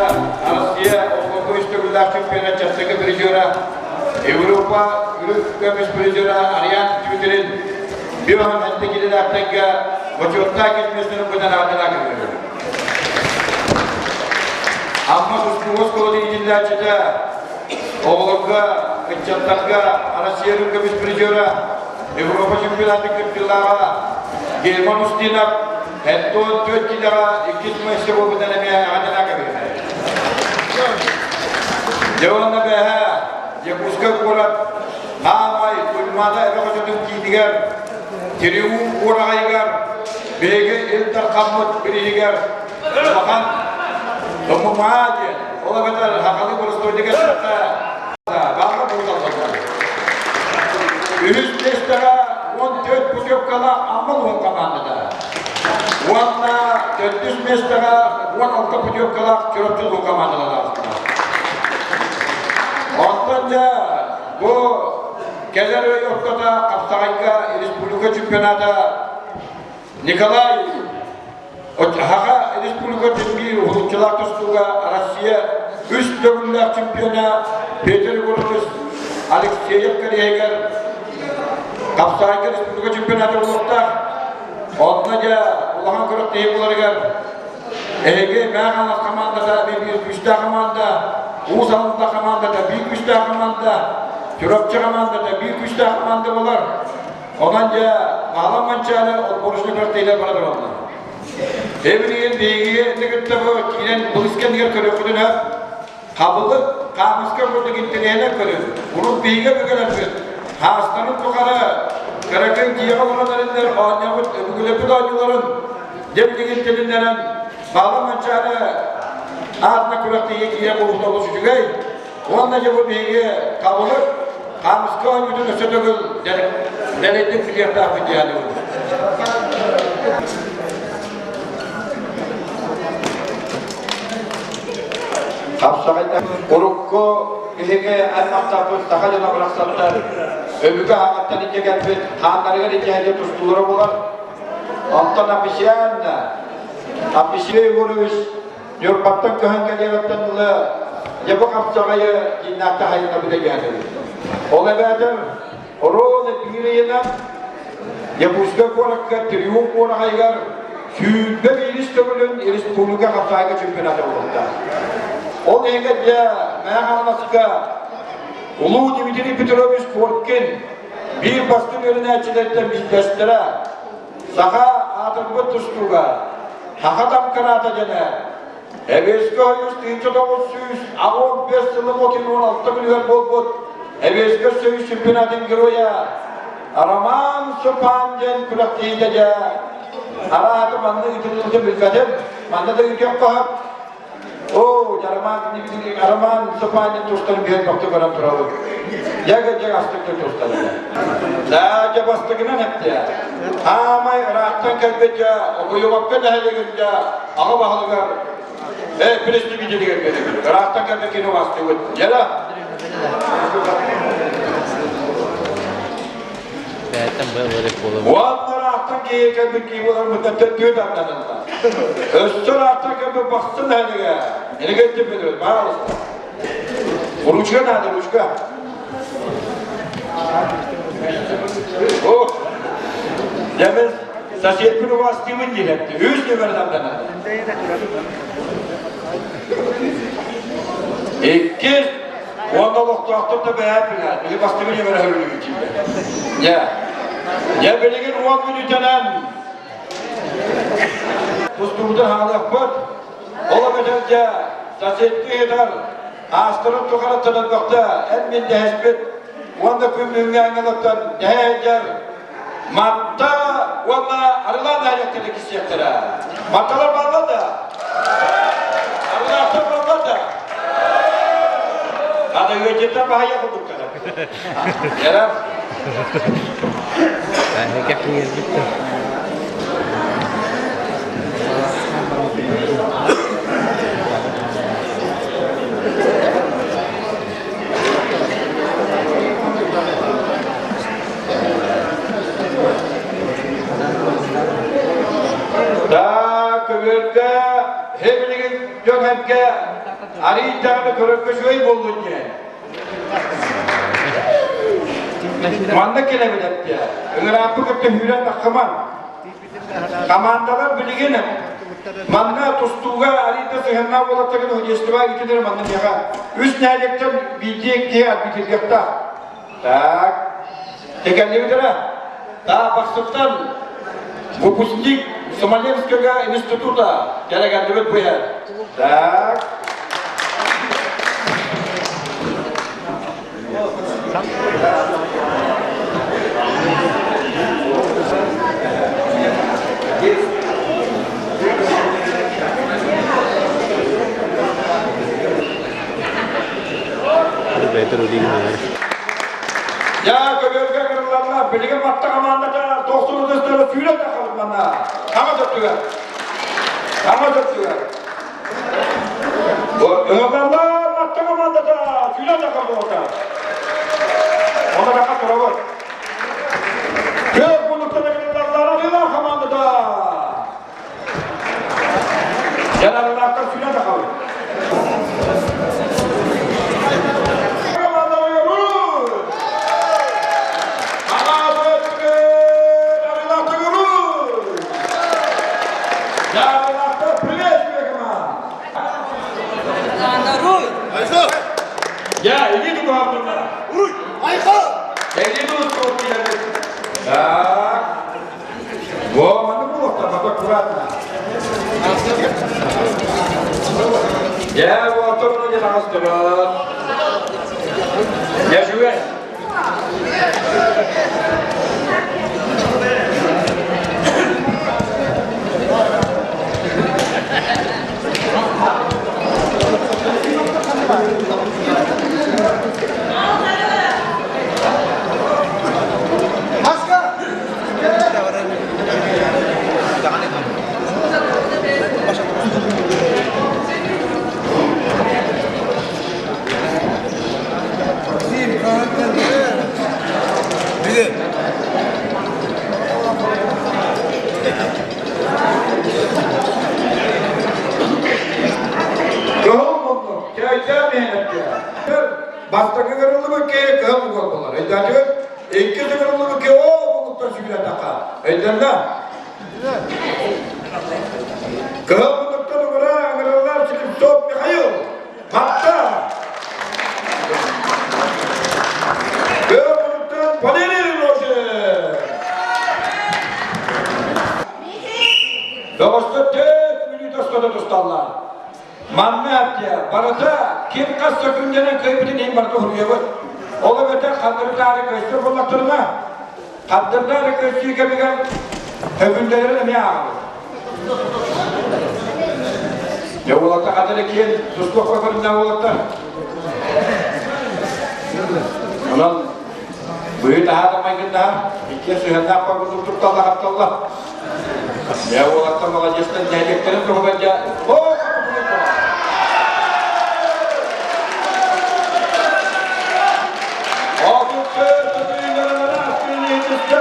Россия оҕолорго үс төгүллээх чемпионат частыгы призера, Европа үрүҥ көмүс призера Ариан Тютрин Биохан сэттэ килэлээхтэргэ бочуоттаах килмиэстэрин быдан аатына кэллилэр. Амма тустууга оскуолатын иитиллээччитэ оҕолорго, ыччаттарга Россия үрүҥ көмүс призера, Европа чемпионатын кыттыылааҕа Герман Устинов 74 килэҕэ иккис миэстэ буолбутун эмиэ эҕэрдэлээн кэбиһэр. Дьэ уонна бэһэ Якутскай куорат Хаамай Туймаада эбэ хочотун киинигэр Триумф уораҕайыгар биһиги Ил Дархаммыт бирииһигэр улахан ММА диэн, ол эбэтэр сахалыы боростуойдук эттэххэ, баҕа буолаллар. Үһүс миэстэҕэ 14 путевкалаах Амма улууһун хамаандата уонна төрдүс миэстэҕэ 16 путевкалаах Чурапчы улууһун хамаандата Онтон дьэ бу кэлэр ый ортото Хапсаҕайга республика чемпионата Николай Саха Республикатын биир уһулуччулаах тустууга Россия үс төгүллээх чемпиона Петр Егорович Алексеев кэриэһигэр Хапсаайга республика чемпионата буолуохтаах. Онно дьэ улахан күрэхтэһии буоларыгар эһиги Мээх Алаас командата биир күүстээх команда, Уус Алда командата биир күүстээх команда, Чурапчы командата биир күүстээх команда буолар. Онон дьэ, Аалан Манчаары отборочный күрэхтэһиилэр бара тураллар. Эбилигин биһиги кытта бу киирэн былыс кэннигэр көрүөххүтүн сөп. Хабылык, хаамыска курдук интэриэһинэн көрүҥ. Урут биһиги өбүгэлэрбит хаастарын тухары кыракый дьиэҕэ олорон эрэллэр оонньообут өбүгэлэрбит оонньууларын дьэ билигин тилиннэрэн Баалан Манчаары аатына күрэхтэһии киирэн буолбута олус үчүгэй. Уонна дьэ бу биһиги хабылык хаамыска оонньуутун өссө төгүл дэлэйдик билиэхтээхпит диэн Хапсаҕайда урукку биһиги аймахтарбыт саха дьоно барахсаттар өбүгэ аҕаттан илдьэ кэлбит хааннарыгар илдьэ тустуулара буолар. Онтон официально Аписей Егорович Ньурбаттан көһөн кэлиэҕиттэн ыла дьэ бу хапсаҕайы дьиҥнээхтик хайыннарбыта диэхтэрин. Ол эбээтэр ровно биир ыйынан Якутскай куоракка Триумф уораҕайыгар 21 төгүлүн республика хапсаҕайга чемпионата буолбута. Ол иһигэр дьэ Мэҥэ Хаҥаласка Улуу Дмитрий Петрович Коркин биир бастыҥ үөрэнээччилэртэн биирдэстэрэ Саха аатырбыт тустууга Саха тамкараата дьэнэ Эбиэскэ Союз 1985 сылын 36 күнүгэр буолбут Эбиэскэ Союз чемпионатын геройа Роман Супан диэн күрэхтэһиитэ дьэ арааты манна ыытыллыбытын билбэтим. Манна да ыытыахха Оо, Роман, Роман Супанин тустарын биһэн бохто көрөн турабыт. Дьэ, дьэ, астыкты тустары. Да, дьэ, бастакынан эптэ. Аамай ыраахтан кэлбит дьэ, Окуйубакка нэһилигин дьэ, аҕа баһылыгар, э, представителигэр беребит. Ыраахтан кэлбит кини бастыбыт. Дьэ, Уонна ыраахтан киһи кэлбит киһи буоларбыттан төрдүө даннаныллар. Өссө ыраахтан кэлбит бахсын эһэлигэ. Энигэ өттүппүт, пожалуйста. Ручка надо, ручка. О, я мен соседпин убастыыбын диэхэтти. Үс нөмер даннанар. Иккис Уонна олохтоохтор да бэйэм билэр, били бастыҥы ньэмэрэ хөрүлүгү киирдэ. Дьэ, дьэ билигин 10 мүнүүтэнэн тустуубутун хаалыахпыт. Ол эбэтэр дьэ, соседтыы ыытар, аастарын тухары төнөрбөхтө эн мин дэһэспит уонна күн бүгүҥҥү ангелыттан дэһэ сылдьар Матта уонна Арылаан нэһилиэктэрэ киссиэхтэрэ. Матталар баллар да? Арылаахтар баллар да? Ада ыалдьыттар баһыйа курдуктара. Ярар. Да, көбүөргэ, билигин дьон эргэ. Арыйдаҕына көрөргө үчүгэй буоллун диэн. Манна кэлэбин эттэ. Ыҥырааппы кытта сүүрэн таххыман. Командалар билигин манна тустууга арыйда сыһыаннаах уолаттаргын художество итилэр манна миэхэ үс нэһилиэктэн биирдии киһи арбитрдыахтаах. Так. Текеллибитера. Та Бахсыттан выпускник Смоленского института кэлэгэрдибит бу Так. Я көбүөргэ кырылланна, билигин матта командата тохсун ытыстара сүүрэ тахабыт манна. Хаҥа сөптүгэр. Хаҥа сөптүгэр. Ыһыллаллар матта командата сүүрэ тахабыт. Оны таха турабыт. Көп мунуктан кырыллаллар арыылаах командата. Дьаналлаахтар сүүрэ тахабыт. Я, иди туда, Уруй! Айхал! Иди туда, Так. Во, манна буолуохтаах, аккуратно. Дьэ, уолаттар ону дьэ таҕыстыбыт. Дьэ, үчүгэй. Кыһыл муннук, кээчээн иһэн Бастакы кырыллыбыт киһи кыһыл буолар. Өйдөөтүгүт? Икки кырыллыбыт киһи оо муннуктан сүүрэтахха. Өйдөннө? Кыһыл муннуктан угура ыҥырыллар Слепцов Михаил. Матта! Кыһыл муннуктан Валерий Рожин. Доҕостор төрт мүнүүтэ устата тусталлар. Манна аттыа барыта ким хас сөкүүндэнэн кыайбытын иһин барыта суруйабыт. Ол эбэтэр хардырдаары көстөр буоллахтарына, хардырдаары көстүү кэмигэр сөкүүндэлэрин эмиэ ааҕабыт. Дьэ уолаттар хата киэн тустуохха көрүннэ уолаттар. Онон быһыы таһаата майгыннаһар, иккиэн сыһыаннаах курдук тутталла хапталла. Дьэ уолаттар маладьыастар нэһилиэктэрин туһугар дьэ оо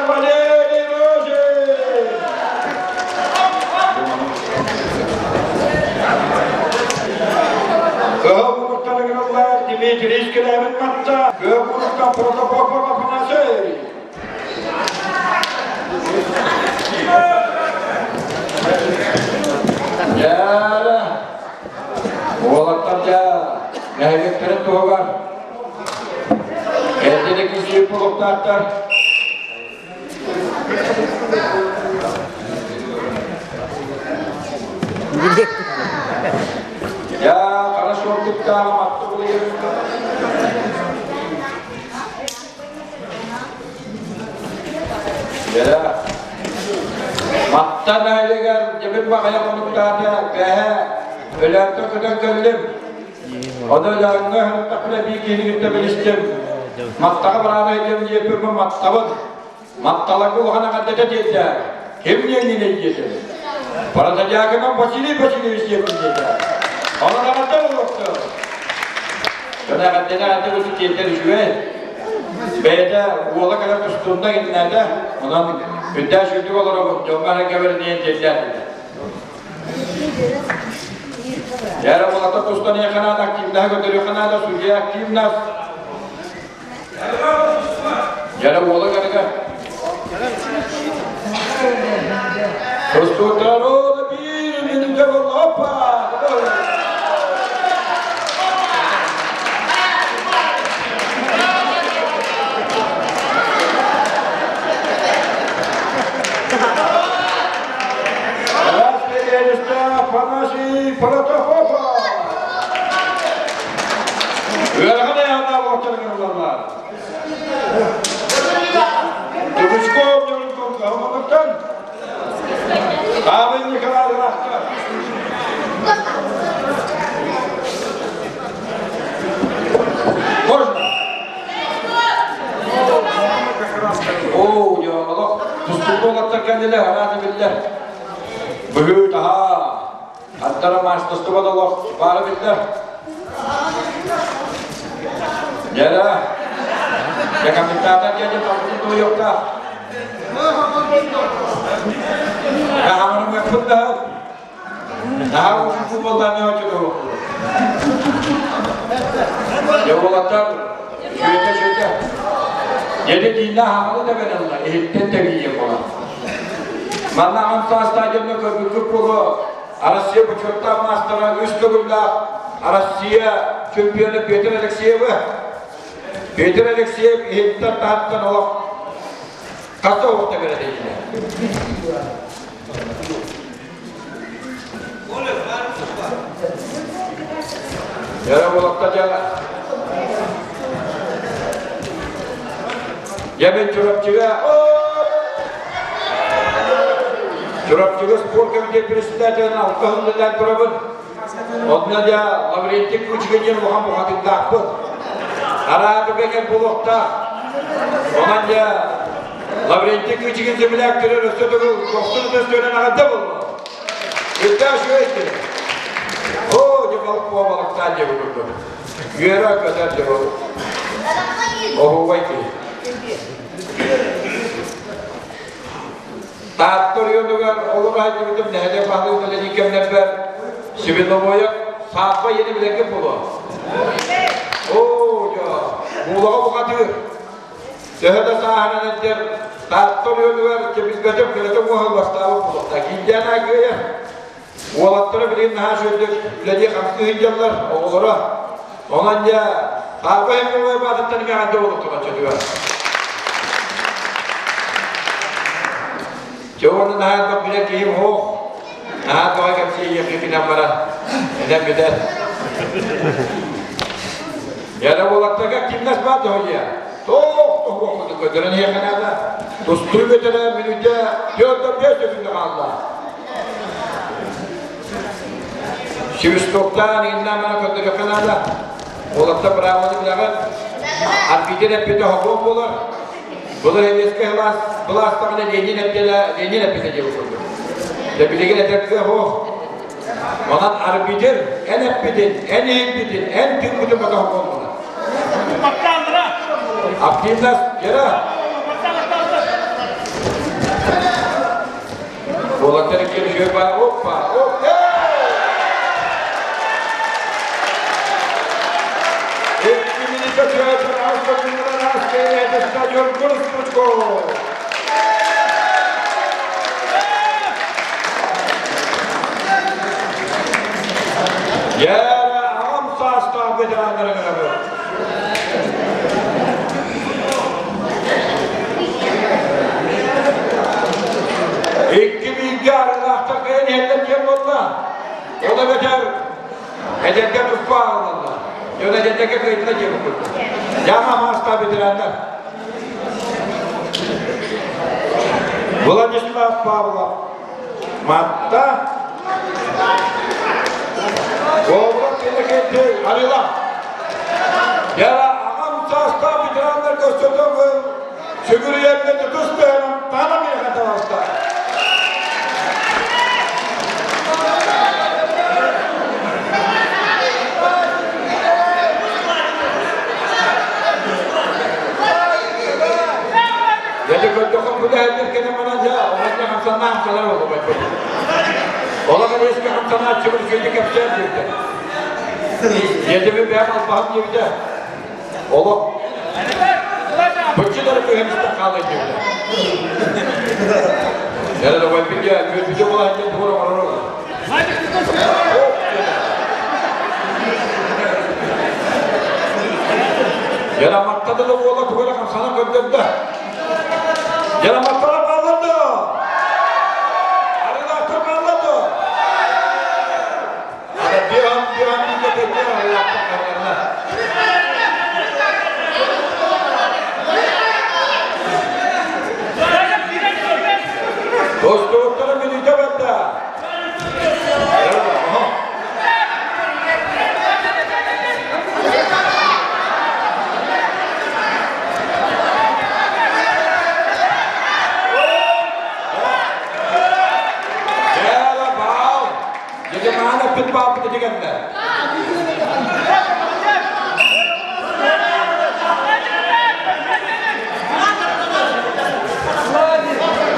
Валерий Рожин! Кыһыл муннуктан ыҥырыллар Дмитрий Скрябин матта, кыһыл муннуктан Протопопов Афанасий. Дьэ, уолаттар дьэ, нэһилиэктэрин туһугар эрдэ күүсү булуктаахтар. Дьэ, хара суордуктаах матты булуйар. Дьэ, Матта нэһилиэгэр дьэбир баҕайы хонуктаата, бэһэ Өлөөттөн көтөн кэллим. Ону Өлөөҥҥө ыһыктахпына биир киһини кытта билистим. Маттаҕа бараары сылдьан диэппин маттабын. Матталарга улахан эҕэрдэтэ тиэрдэ. Ким диэҥҥиний диэтим. Протодьяконов Василий Васильевич диэппин диэтэ. Онон эҕэрдэ буолуохтун. Дьон эҕэрдэни эҕэрдэ курдук тиэрдэр үчүгэй. Бэйэтэ уола кэлэн тустунна гиннээтэ. Онон үрдээх сүрдүк олоробут, дьоҥҥо эрэ кэбэрниэн тиэрдээтилэр. Дьэ, уолаттар тустан иһиэххэ наада, активнаһы көрдөрүөххэ наада, судья активность. Дьэ, уола кэргэ. Тустууттар уола биир мүнүүтэ буолла. Опа! Афанасий Протопопов! Ыарахан айааннаах уолаттарыгар ылаллар. Тубучков Ньургун Павел Николаевич Можно? Оо, олох тустууга олохтор кэллилэр, араата биллэр. Быһыы-таһаа, аттара маастастыба да олох баара биллэр. Дьэ, дьэ комментатор диэн талбытын туойуохтаах. Хаһаҥырыҥҥаппыт да Наһаа уһун футболдаан оччотугу. Дьэ уолаттар сүөтэ сүөтэ. Дьэдэ дииннэ хаҥалы да бэрэллэ, иһиттэн тэбиийэ буолар. Манна аҕам саастаах дьонно көрбүккүт буолуо, Россия бочуоттаах маастара үс төгүллээх Россия чемпиона Петр Алексеевы. Петр Алексеев иһиттэн таһыттан олох хас да оҕото бэрэ Дьэ, уолатта дьэ. Дьэ, мин Чурапчыга Чурапчыга спорт комитет председателин алта сыллардан турабын. Онно дьэ Лаврентий Кучка диэн улахан бухатырдаахпын. Араатыга кэл буолуохтаах. Онон дьэ Лаврентий Кычыгын земляк көрөр өссө төгүл дохсун өстөөнөн аҕадда буолла. Үрдээх үчүгэй кини. Оо, дьэ балык буола балыктаан дьэ курдук. Үөрэ көтөр дьэ бұл. Оһуобай киһи. Таатта оройуонугар олоро сылдьыбытым нэһилиэк баһылыгын үлэлии кэмнэрбэр Свиновоев Сааппа ийэни билэргит буолуо. Оо, дьэ, буулаҕа бухатыыр. Төһө да сааһынан эдэр Таатта оройуонугар кэбилбэтэх көлөтө муоһун бастаабыт буолуохтаах. Киирдээн аакыйа уолаттара билигин наһаа үчүгэйдик үлэлии-хамсыы сылдьаллар, оҕолоро. Онон дьэ, Саарба Хемингуэй баатыттан эмиэ эҕэрдэ буолуохтун оччотугар. Дьэ уонна наһаа элбэх билэр киһим суох. Наһаа тоҕо кэпсиэйиэххэ кэлэн баран, этэн бүтэр. Дьэ уолаттарга кимнэс баар тоһуйа? Туох тоһуохпутун көрдөрөн иһиэххэ наада. Тустуу бөтөрө мүнүүтэ 4-5 сөкүндэ хаалла. Свистоктаан иннаа мана көрдөрүөххэ наада. Уолаттар быраабыланы билэҕит. Арбитр эппитэ хокуон буолар. Былыр Сэбиэскэй былаас былаастаҕына Ленин эппитэ Ленин эппитэ диэбит курдук. Дьэ билигин этэр кыах суох. Онон арбитр эн эппитин, эн иһиппитин, эн тыыппытын батаһа буоллуна. Активность Гера. Уолаттар икки үчүгэй баар. Оппа! Оп! Икки минутта Петр Астон стадион Курскучков. Яра аҕам саастаах ветераннары гынабыт. Икки бииргэ арыылаахтар кэлэн иһэллэр диэн буолла. Ол эбэтэр эдэргэ туспа аҕаллаллар. Дьон эдэрдэргэ кыайдыла диэн курдук. Яма маастаах ветераннар. Владислав Павлов Матта Оҕолор кэлэ арыла. Яра аҕам саастаах ветераннар көрсөтөммүн сүгүрүйэргэ тутус тыһанан тана миэхэ таҕыста. Дьэ көрдөххө күлэһэллэр кэнэ манан дьэ оҕонньо хамсаннаах хамсанар буолбайбыт. Олох эриэскэ хамсанааччыбын үчүгэйдик кэпсээн диэбитэ. Ийэтибин бэйэм албаһым диэбитэ. Олох быччыдары түһэн истэн хаалай диэбитэ. Дьэ, добайбын дьэ, үөрбүтэ буолан диэн тугу оҥорор Яраматта да буола тугу эрэ хамсанан көрдөрдө. Яраматтара бааллар да? Арыылаахтар бааллар да? Ана биан биан диэки тэҥҥэ арыылаахтар хаалларна. Тостуоттара мүнүүтэ барда.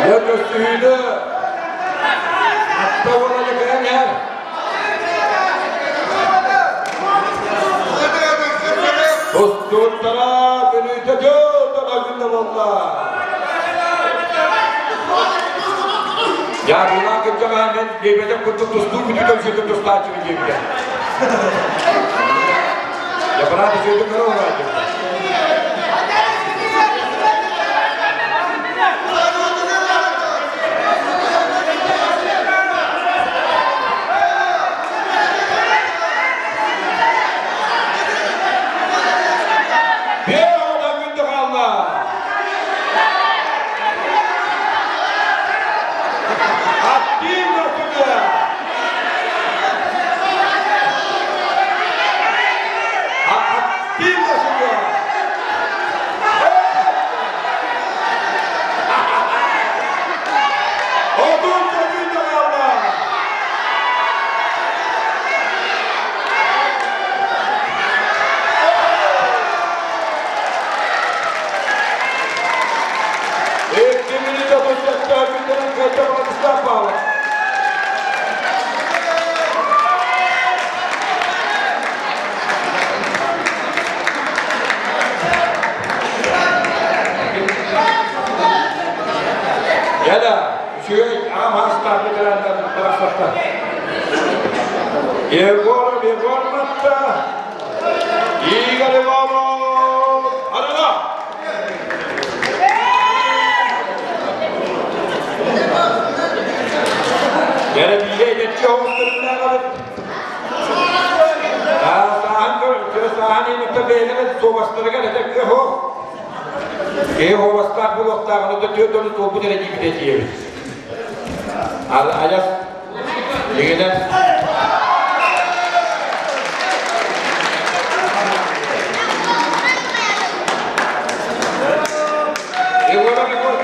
Дьэ көстүүнү Атта уола кэлэн иһэр. Тустууттара бүлүүтэ дьыл күннэ буолла. Дьаарылаах кырдьаҕаһа мен диэбэтэх курдук тустуу бүтүтэ үчүгэй тустааччыбын диэбитэ. Я брат үчүгэйдик көрө олорор Биир оҕо күндү хаалла. Аттыыр нөртүгэ. Аттыыр нөртүгэ. Отун күндү хаалла. Икки мүнүүтэ тустачча күндэрин кыайда Владислав Павлов. Яда, үчүгэй аҕам аастаах ветераннар барахсаттар. Егоров Егор Матта, Игорь Иванов, Арына! Дьэ, биирэ эдэрчи оҕустарынааҕабыт. Сааһан сааһан иинэттэ бэйэлэрэ суобастарыгар этэ кыах Киһи суобастаах буолуохтааҕын да түөрт уону туолбут эрэ диибит этиэбит. Адьас дьиҥинэн Егоров Егор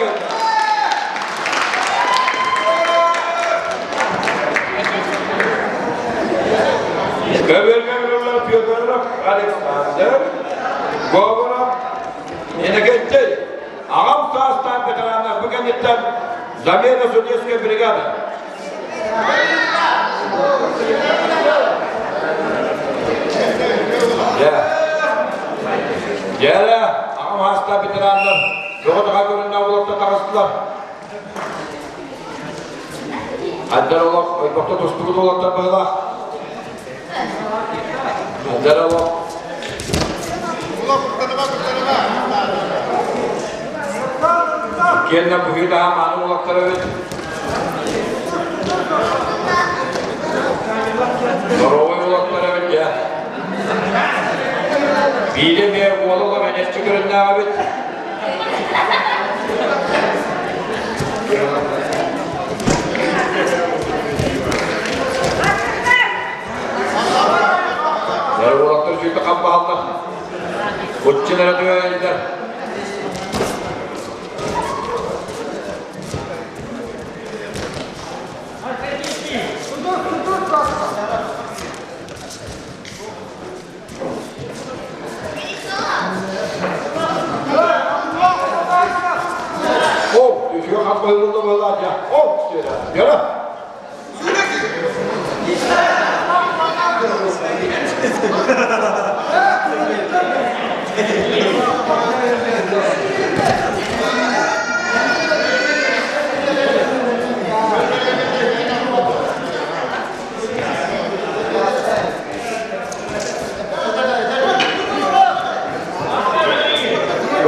Көбүөргэ Федоров Александр, Говоров Иннокентий, аҕам саастаах ветераннар бу кэнниттэн замена судейской бригады. Дьэ, дьэ, аҕам саастаах ветераннар бөҕө-таҕа көрүннэ уолаттар таҕыстылар. Айдар олох ойбохто тустубут уолаттар быһылаах. Айдар олох. Иккиэннэ быһыы-таһаа мааны уолаттар эбит. Здоровый уолаттар эбит дьэ. Биирэ эмиэ уола олох энэсчи көрүннээх эбит. Уолаттар сүүтэ хамбаһаллар. Уччилара түһэллэр. О, үчүгэй хаппыһыллы буолаачча. О, сиэрэ. Яра.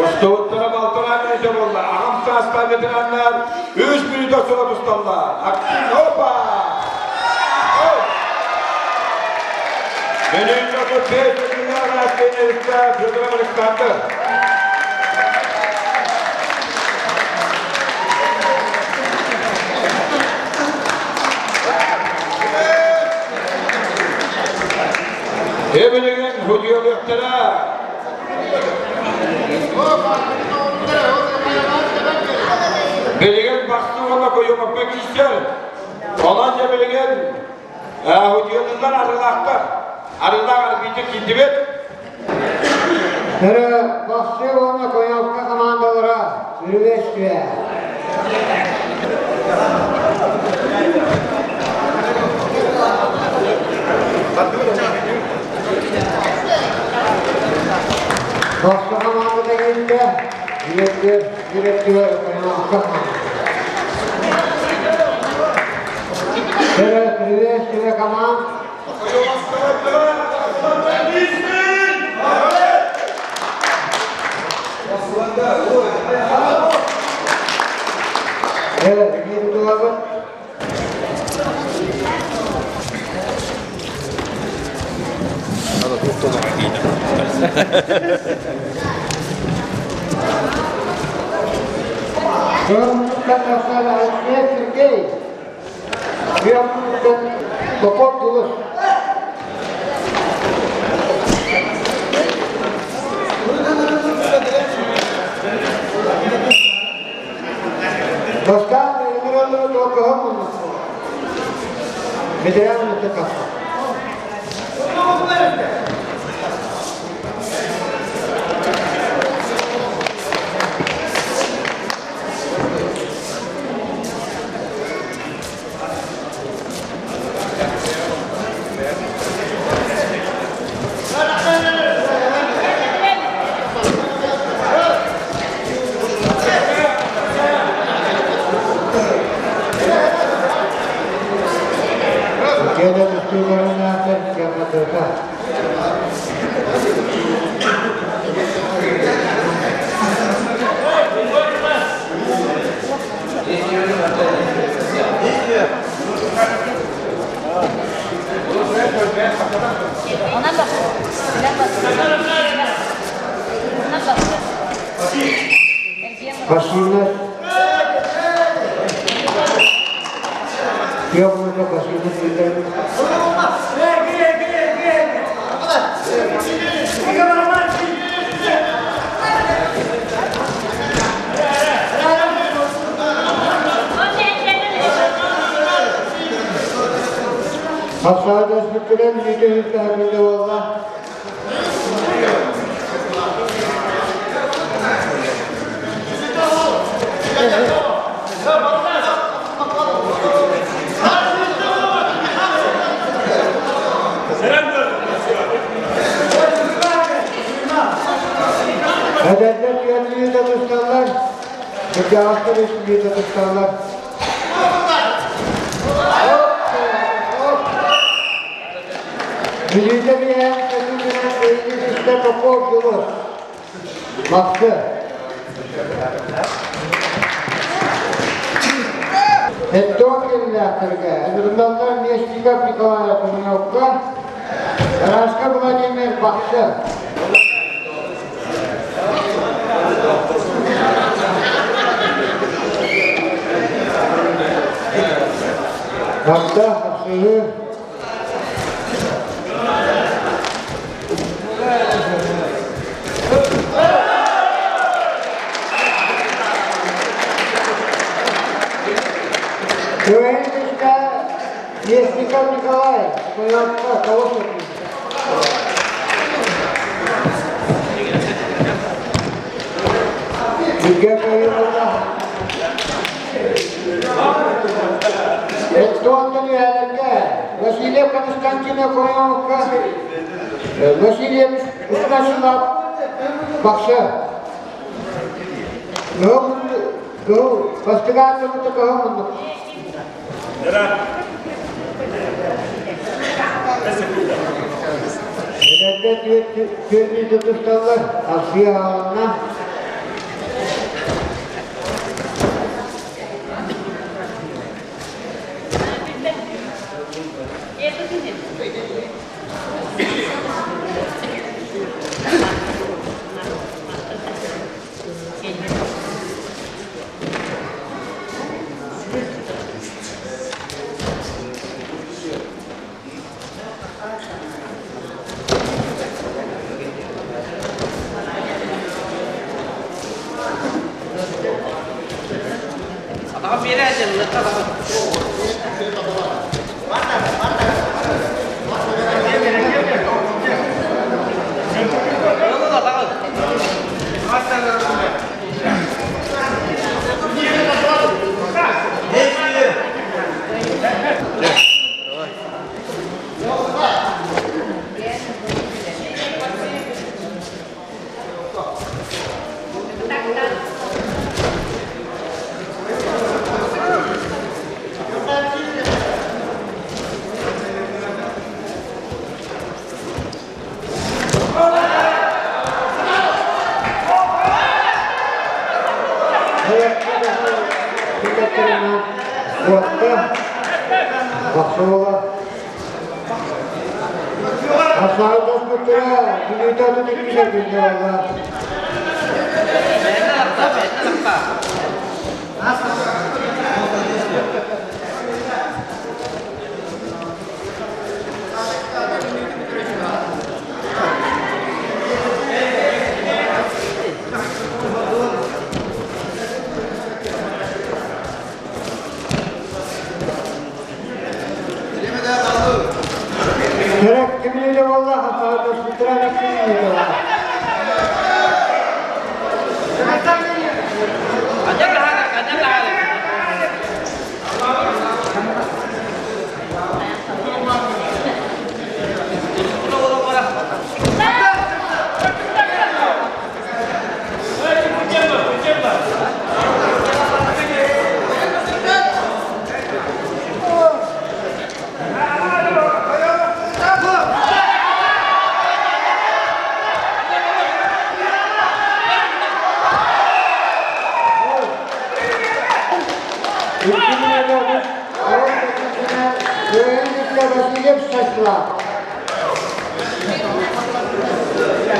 Устубуттара балтараа мүнүүтэ буолла. Аҕам саастаах ветераннар үс мүнүүтэ сула тусталлар. Опа! Мүнүүтэ 35 секунда Федоров Александр. Эбилигин худьуолуктара Билигин бахсы уонна Куйумаппа киирсэр. Онон дьэ билигин худьуолуннар арыылаахтар. Арыылаах арбитр киирдибит. Өрө Бахсы уонна Куйумаппа командалара приветствие. Бахсы командата кэллэ. Директор, директор Куйумаппа командата. Өрө приветствие команд. Өрө биир тулабыт. Көрмүттэн тахсар Алексей Сергей. Бүөммүттэн Попов Дулус. Бастаан ыҥыраллары туокаһа муннукку. Ветеран тахса. Кэлэ тустууларынаатар кэмэтыта. Онан бak. Bilen bak. Ondan bak. Эргиэн Пассивность. Приемнута пассивность билдерин. Хапсаҕа дэспиккинэн мүнүүтэ үһү буолла. Эдэрдэр түөрт мүнүүтэ тусталлар, кырдьаҕастар үс мүнүүтэ тусталлар. Мүнүүтэ биэһэн көтүүтүнэн эйигин истэ Попов Дьулус. Бахсы. Эттон кэллээхтэргэ ыҥырыллаллар Местников Николай Кумнёвка, Тарашка Владимир Бахсы. Бахсы, хапсыһыы. Күһэйбиккэ Местников Николай, Куйапка, Колосов. Бүгэ кыайылла. Эттуонтан үһэлэргэ. Васильев Константин Окоемовка, Васильев Устасилав Бахсы. Бастыгаатымыты көһө муннук. Эдэрдэр түөрт тусталлар, Алсия аҕаланна.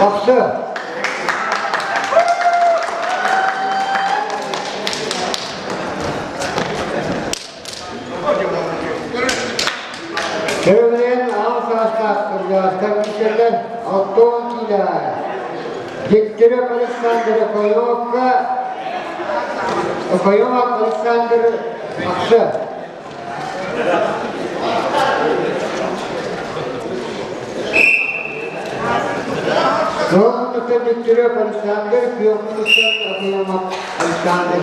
Бахсы. Köylülerin Ağustos Kırgızlar Антон Киля, Дегтярев Александр Окоемовка, Окоемов Александр Бахсы. Кыһыл Дегтярев Александр, Күөх Окоемов Александр.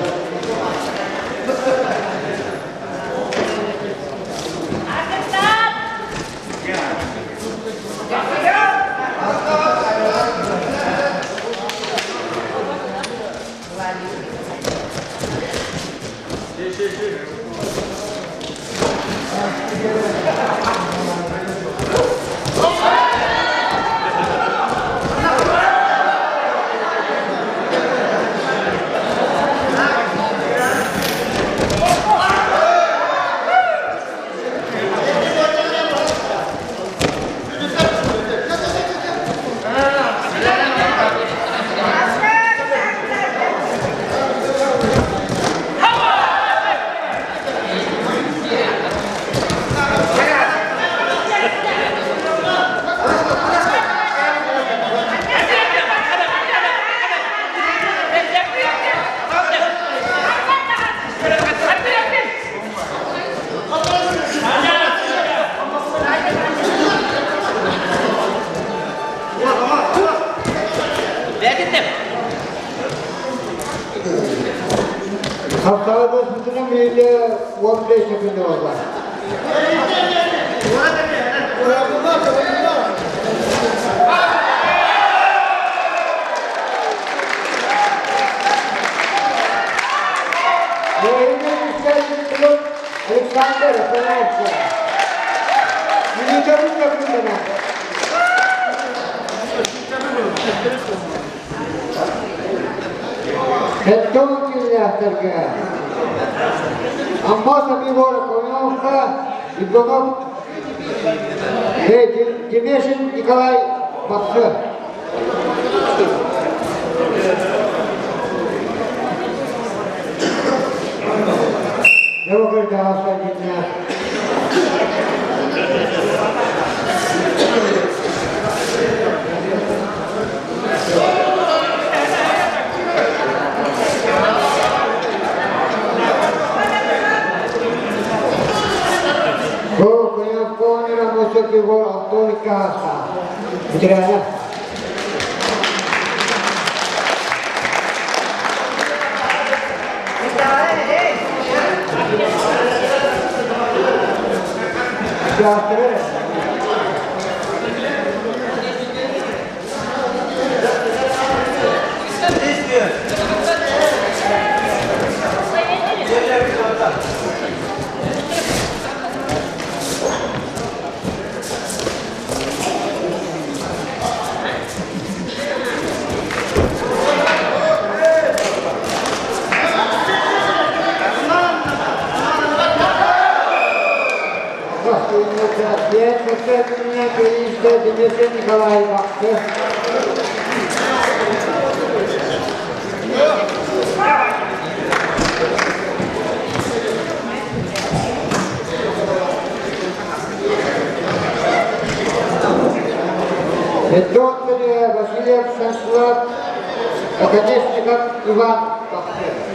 Haftalık bütün milli 15 sekünde oldu. Александр Афанасьев. Сэттэ киилээхтэргэ Аммосов Егор Аконовка, Иванов Демешин Николай Бахсы. Бүтэрээҕэ. Николай Бахсы. Доктор Васильев Станислав, Оконечников Иван Бахсы.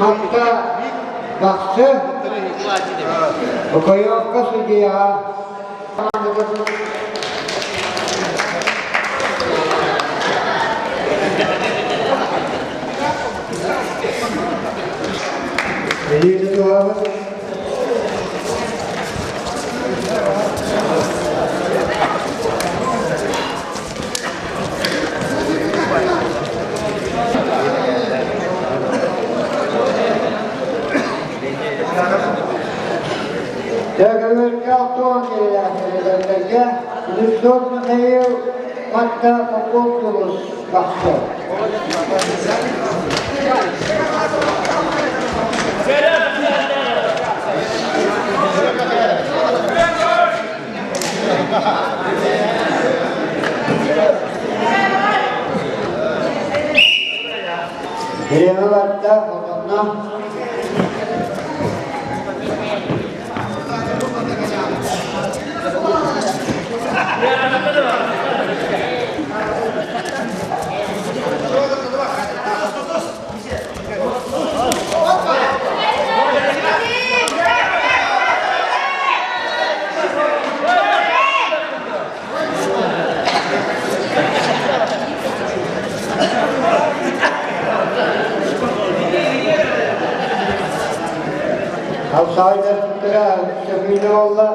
Хамта Бахсы Окоевка судья. Төгүрүккэ алтуон киһилээх Слепцов Михаил Матта Попов Дулус бахсы. Бириэмэ барда, хотонно. Алсайдастыра сөбүлэ буолла.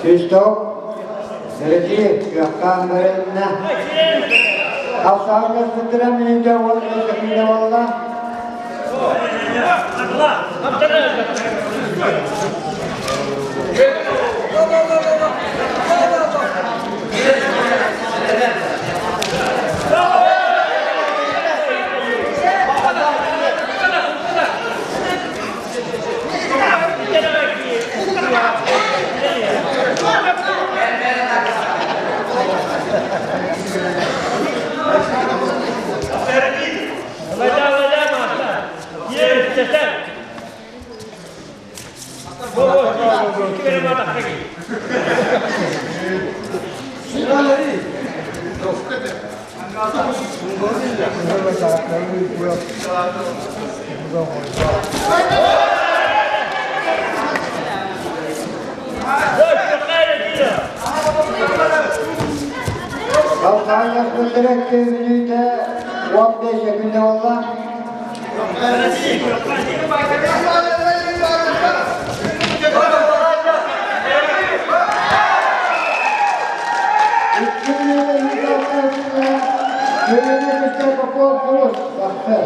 Свисток, Дорогие, кыахтаан барынна. Алсааннаспыттара минутэ уонна секунда буолла. Алсааннаспыттара мүнүүтэ 15 секунда буолла. Икки мүнүүтэ Көлүнэ Попов Дулус бахсы.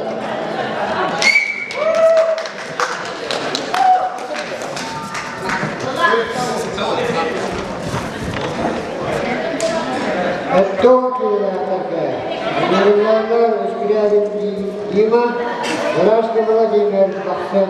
Оттон киһилээхтэргэ Мирландар Скрябин Дима, Рашка Владимир Бахсы.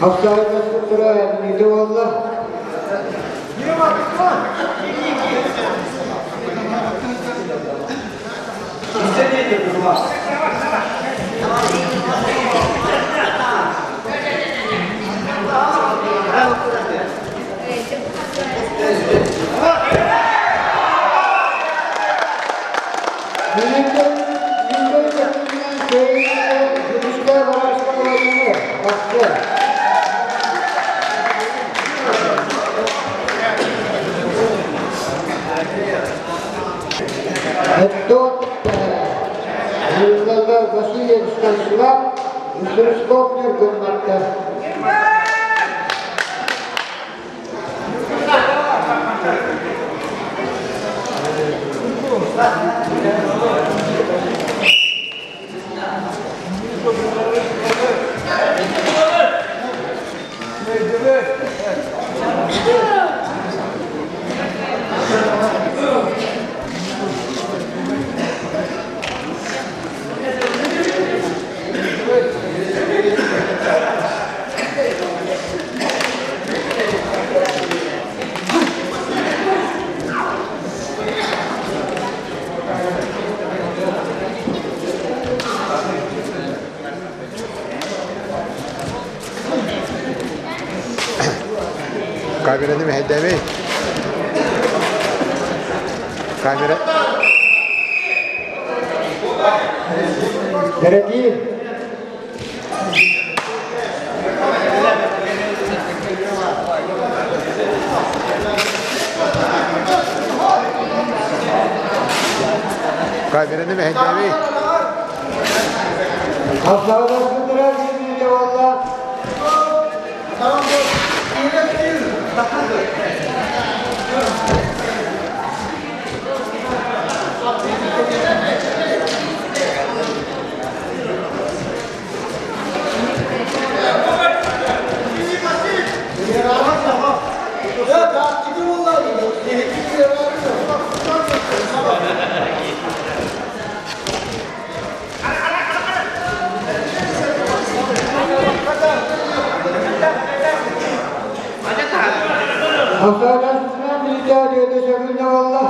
Хапсаҕайдаспыттара мүнүүтэ буолла. Мүнүүтэ мүнүүтэ Күнүскэ Барашка Владимир Бахсы. Оттон Василий Алексеевскай Сулап, Стручков Ньургун Матта. Камераны мэһэйдээбэй. Камера. Дорогие Камераны мэһэйдээбэй. Хасаҕаларбытыгар диэбиитэ буолла. Хасаҕаларбытынан билитэ диэбитэ сөбүллэ буолла.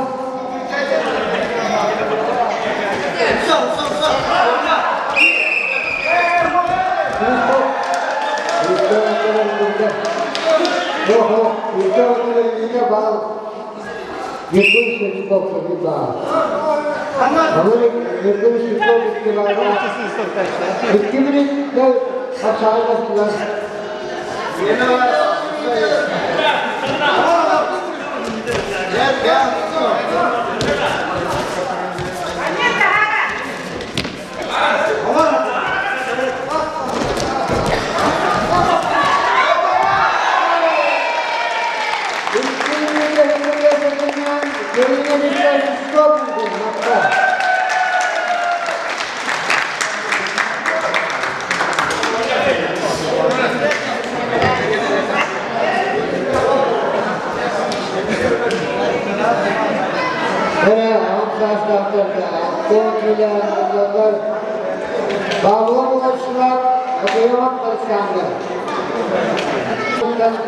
Павлов Владислав, Окоемов Александр.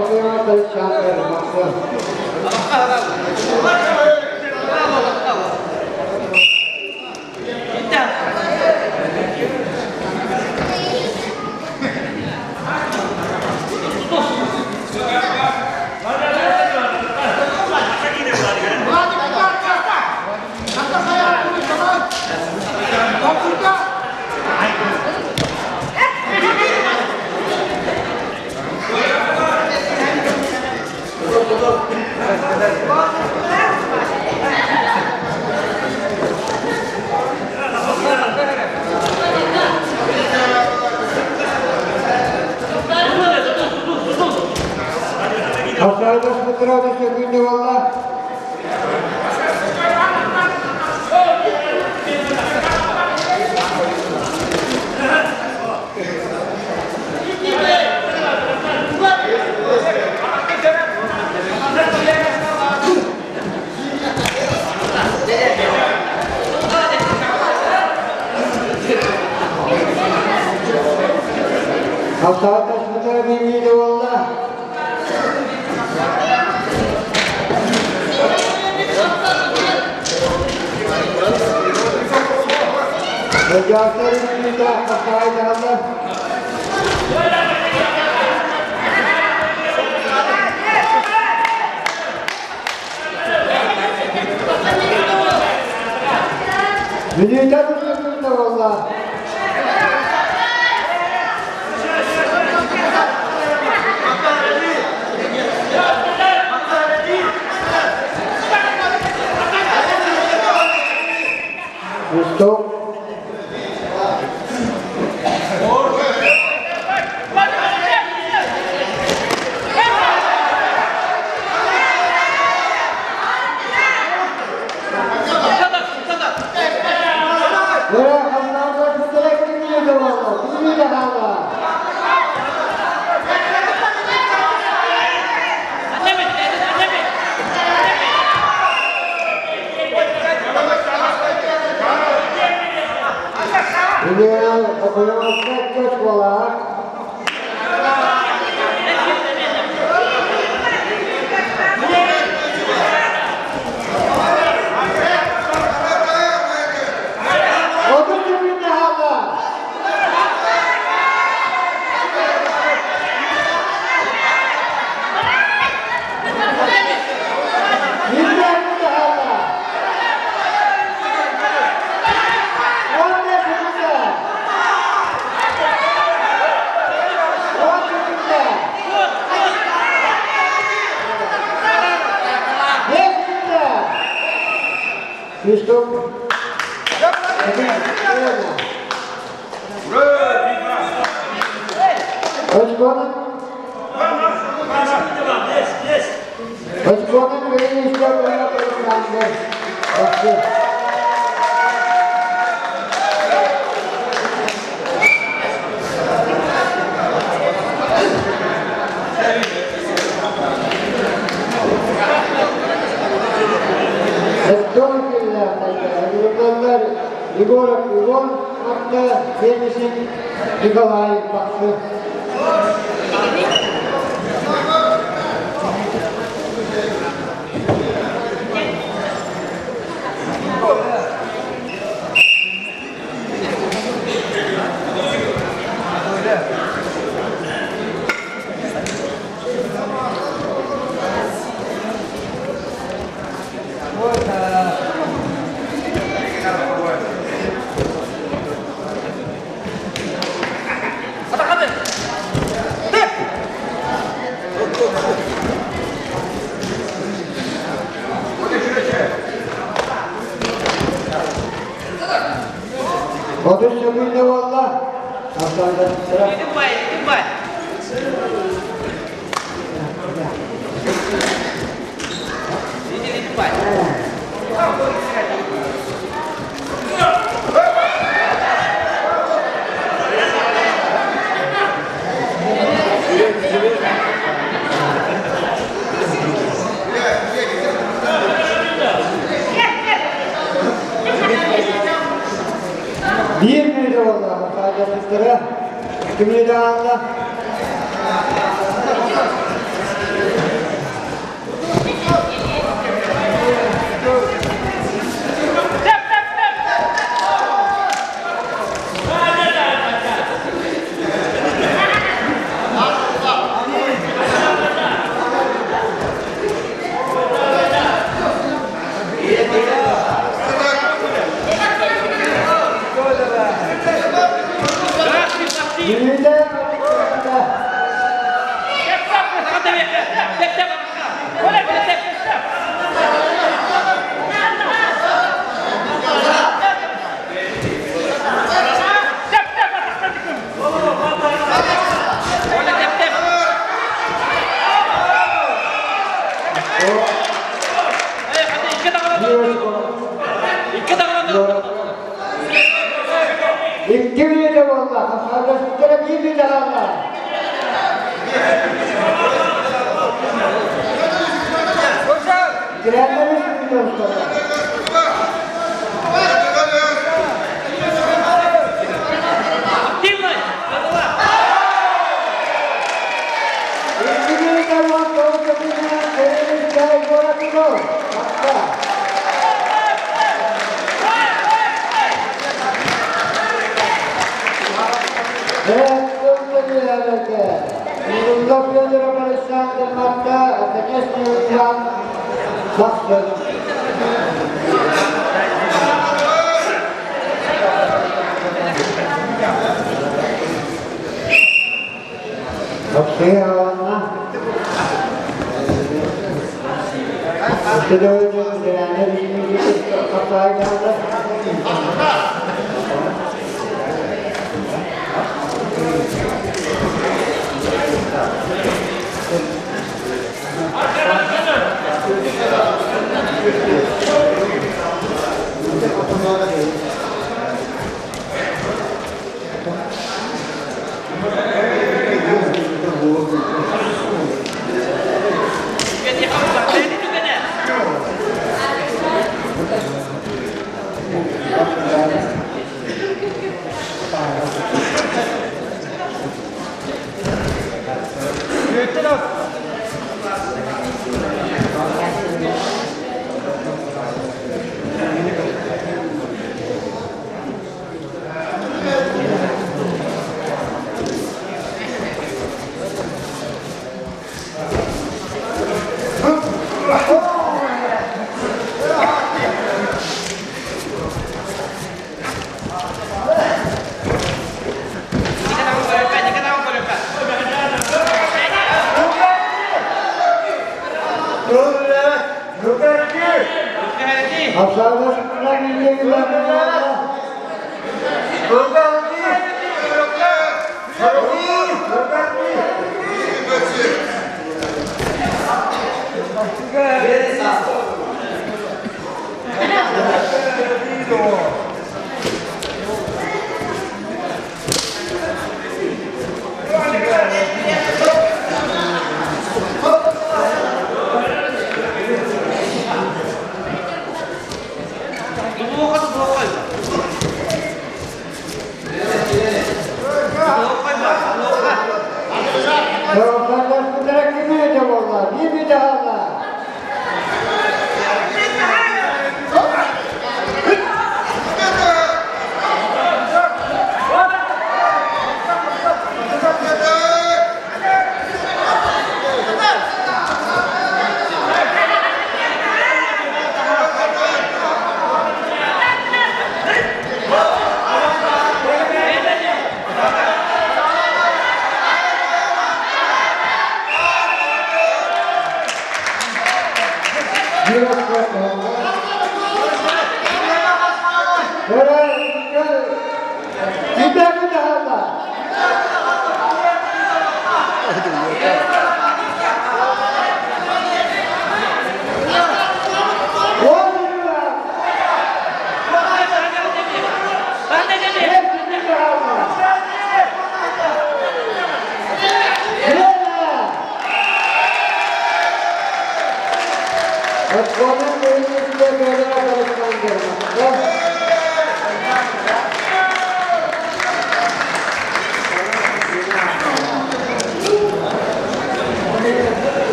Окоемов Александр, Москва. Хасаайдас Петрович Өкүндү буолла. Хасаайдас Петрович буолла. Радиация үүнүүтэ хапсаҕайдаһаллар. Мүнүүтэ күнү буолла. Стоп. Свисток. Очконан Очконан Венечка Александр. Бахсы. Егор Егоров Егор Марта Фенисин Николай Бахсы. Отuz söküldü valla. Биир мүнүүтэ буолла хаалларбыттара. Икки мүнүүтэ хаалла. Мүнүүтэ Икки мүнүүтэ буолла. Хаалларбыттара биир мүнүүтэ хаалла. Girenler üç мүнүүтэ усталар. Икки мүнүүтэ 19 секундунан Кирилл Егоров Бахта. Нурулла Федоров Александр Марта Наконечный Иван Бахтин. Вообще,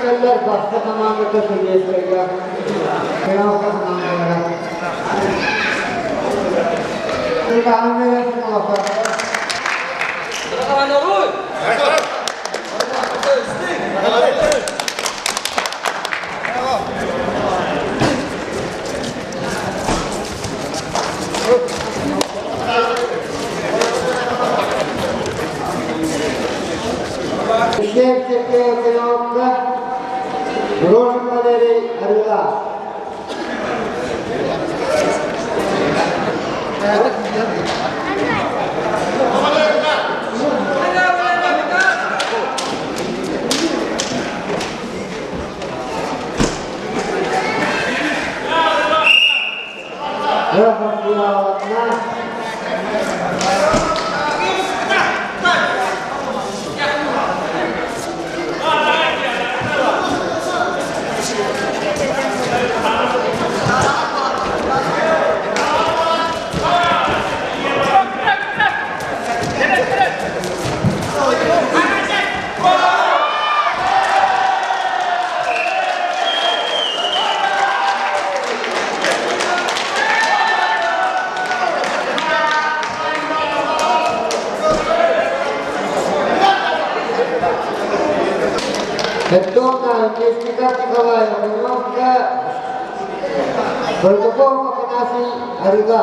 киирсэллэр бастакы хамаандата Советскайга, Финалга хамаандалара. Тыытааһын бэрээсин олохтоохтор. Үсүһүн Финалга Рожин Валерий Арыылаах. Рожин Петровна Несмикар Николаева, Миловка, Протопов Афанасий Арыга.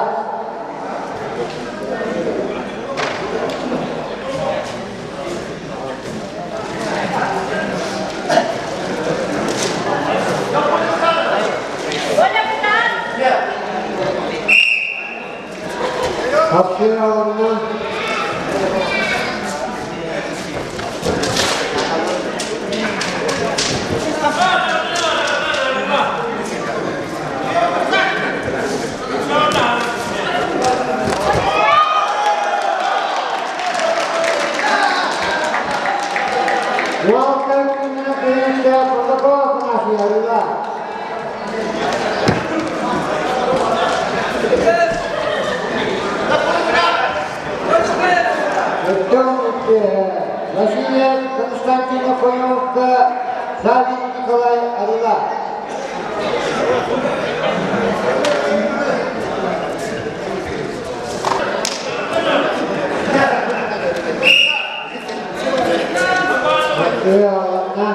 Хапсыаланна. Уолаттар күннэрэ кыайыыта Протопов Афанасий Арыга. Өттөм Василий Константинов Коневка, Савин Николай Арыла. Ырыаланна.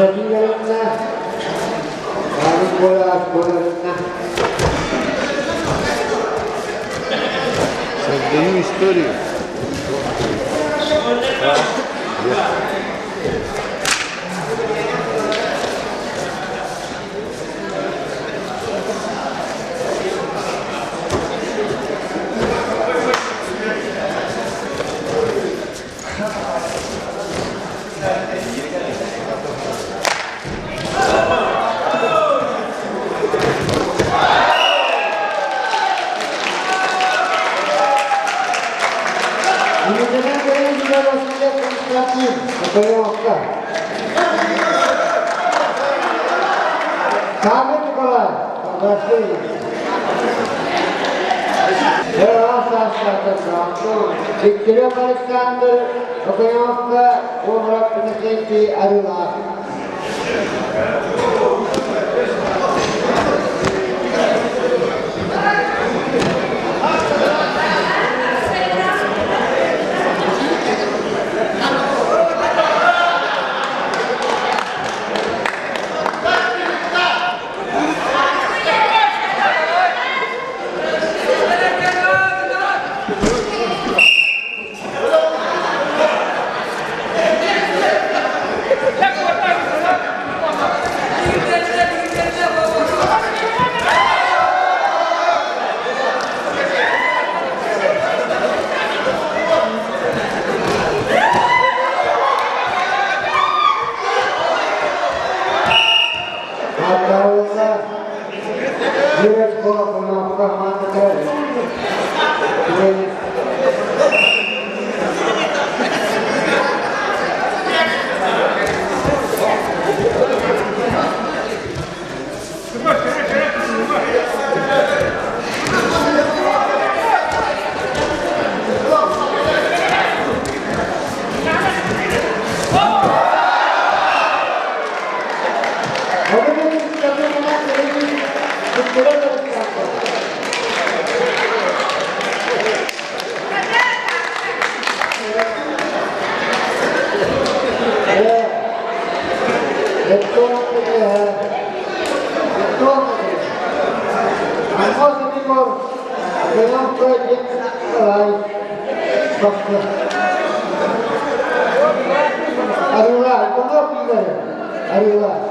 Владимировна, Никола Егоровна. Создаю историю. Владимир Василий Константин, Николаевка. Камен Николай, Россия. Дегтярев Александр, Николаевка, Комрад Иннокентий Арылаах. Биир оскуола Кунаапка хамаандата Арыылаах.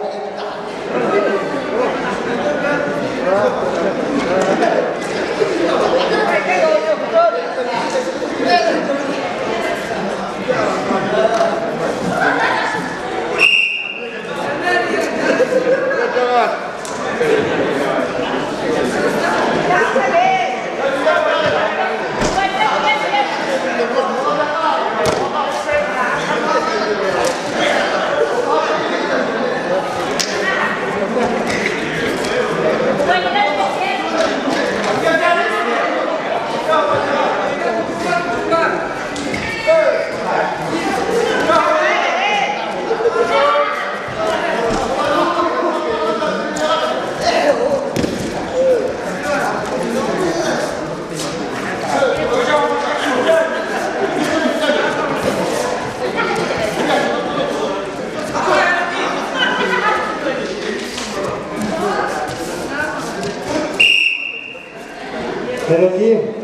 Кэрэтиим.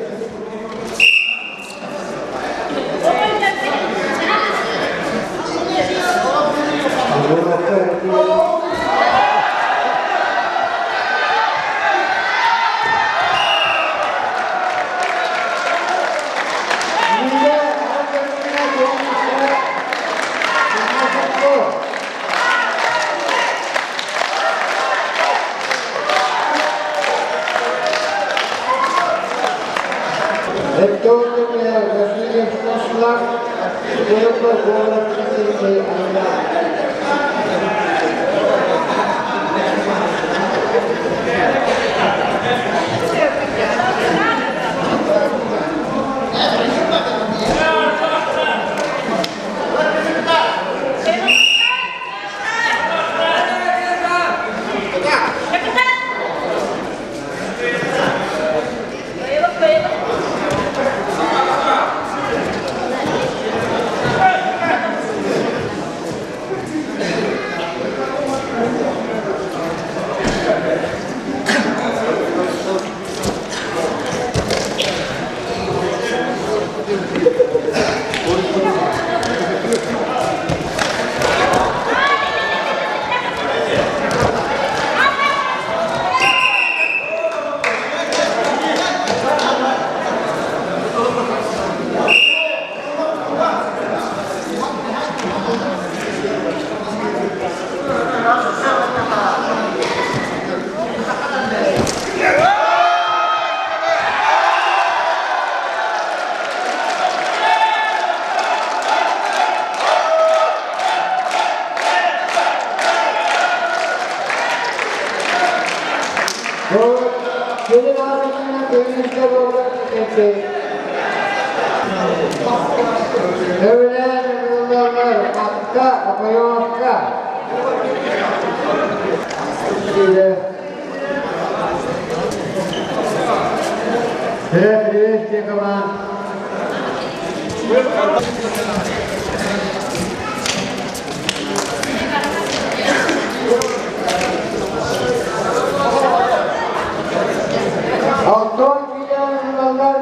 Алтон Миллионовлар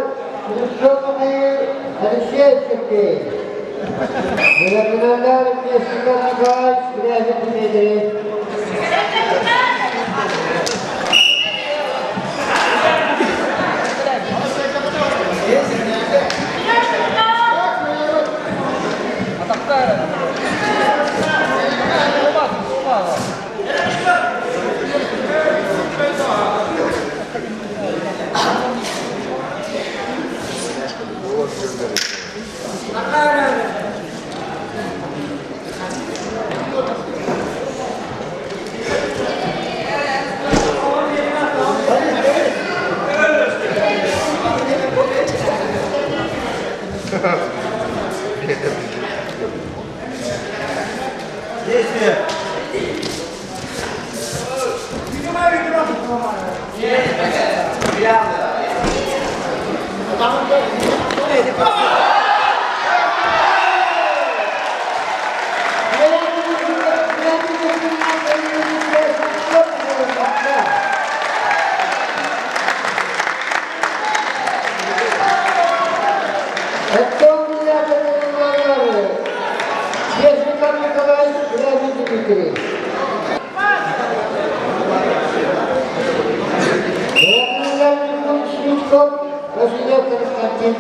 Алексей Сергеевич. Миллионер Николаевич Князев Дмитрий. Василий Константин.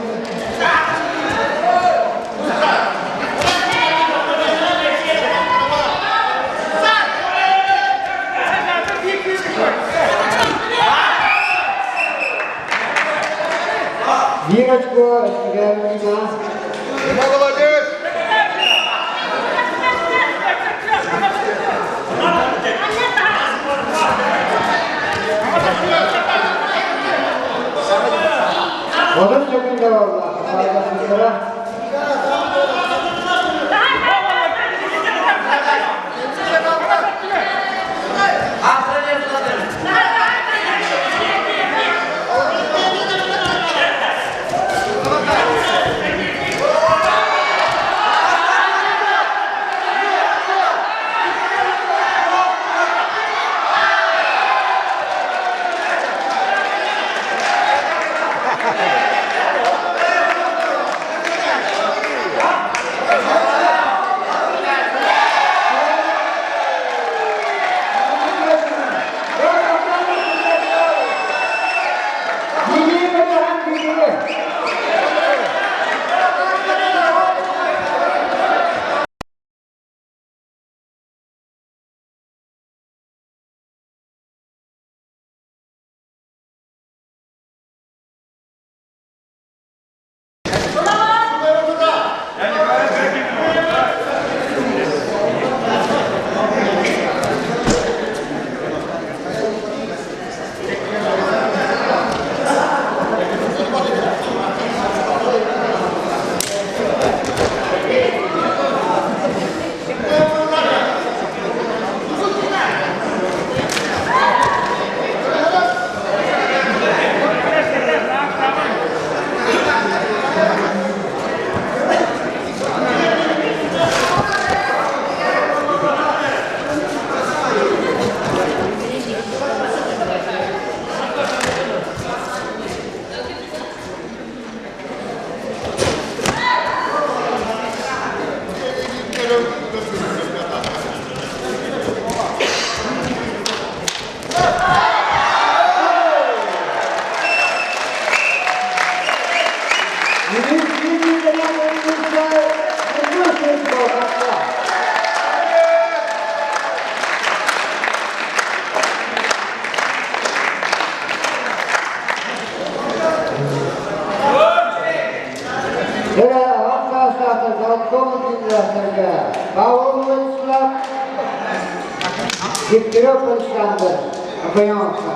Диночка, Галина. Молодец! Onun çekimde valla. Saygısızlara. Дегтярев Александр, Абаянка.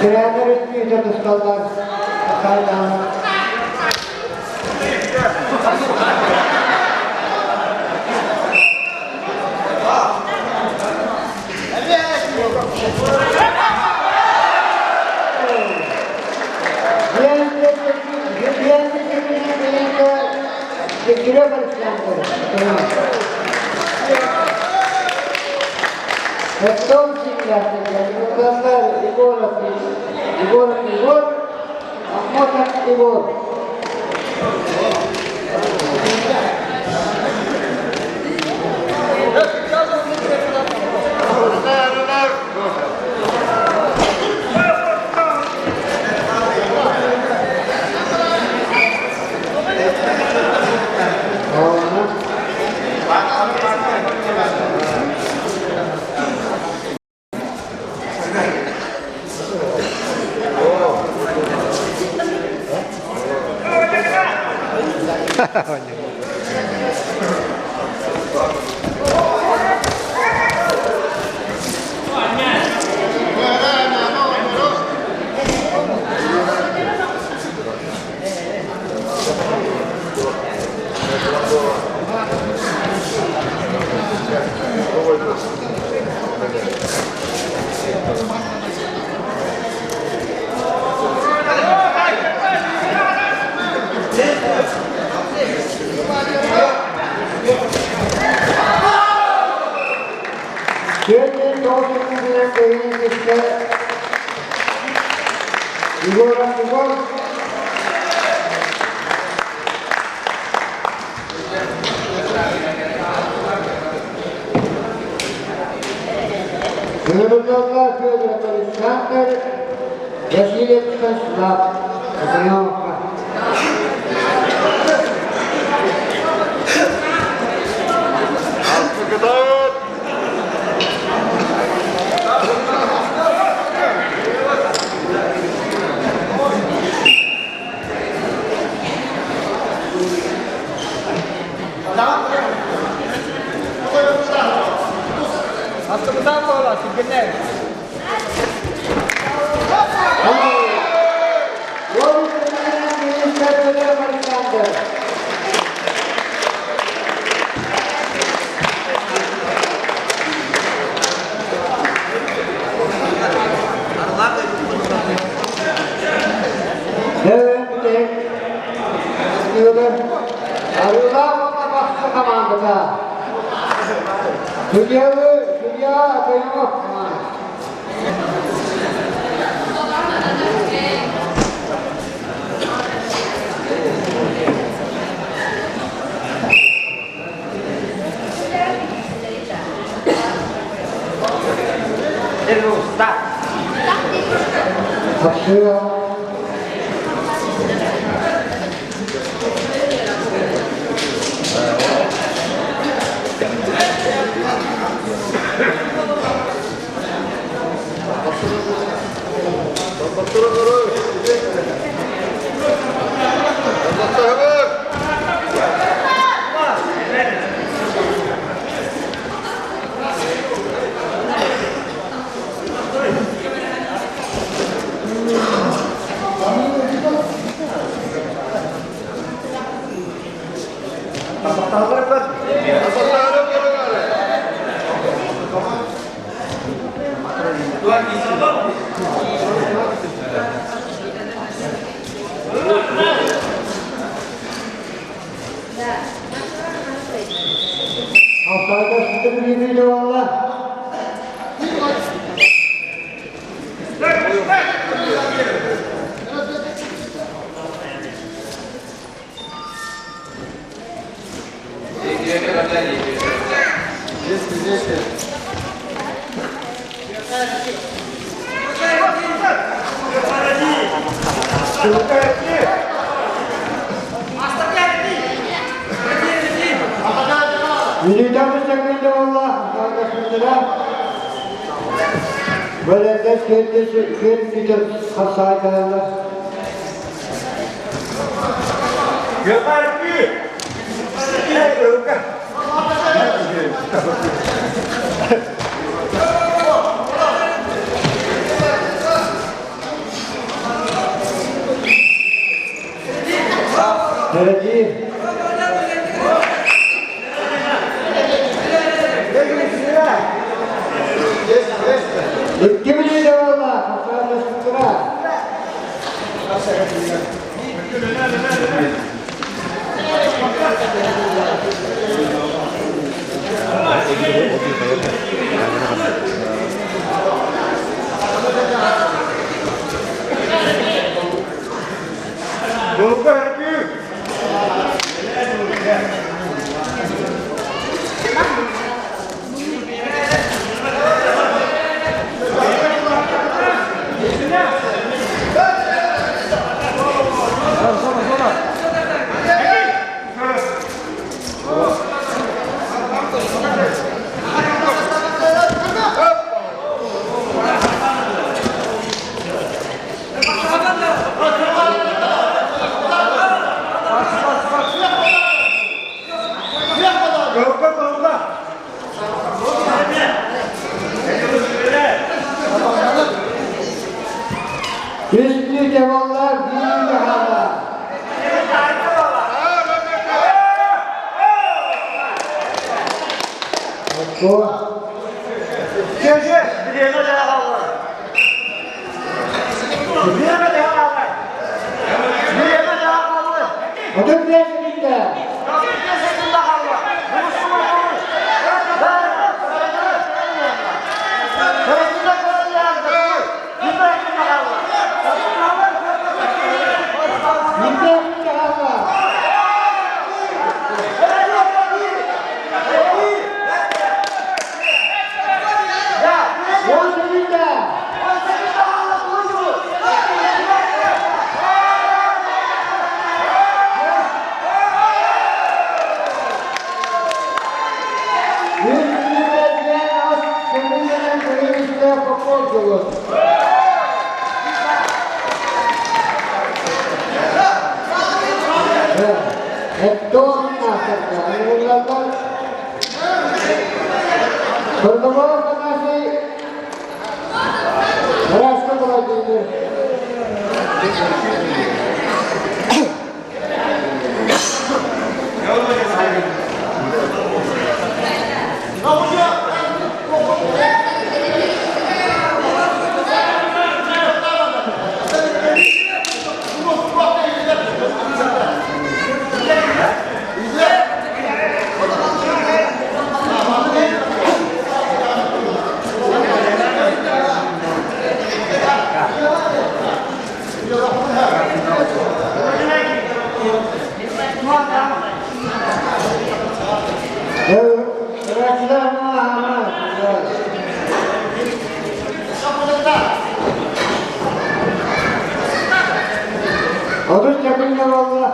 Тренер үтмүйді тұсталдар. Егоров Егор, Ахматов Егор. Түөрт 9 секундунан кыайыы кытта Егор Егор Нырыллаллар Федоров Александр, Васильев Станислав, Заявка. Федоров Александр. Дөрүн Арыылаах уонна Бахсы хамаандата. Судьялы судья Акаемов команда. Тахсыа. Алтайга сытыр бириде валла. Бириде бысыгында валла. Алтайга сытыра. Бөлендес келдесі кел бүтіп қапсай калалар. Дорогие, икки билиде валла. Алтайга сытыра. Очко. 35 секунда. 25 секунда хаалла. 10 секунда. Үс мүнүүтэ ас көмүллэнэн көрүстэ Попов. Протокол Афанасий Рашко Владимир. 30 секунда буолла.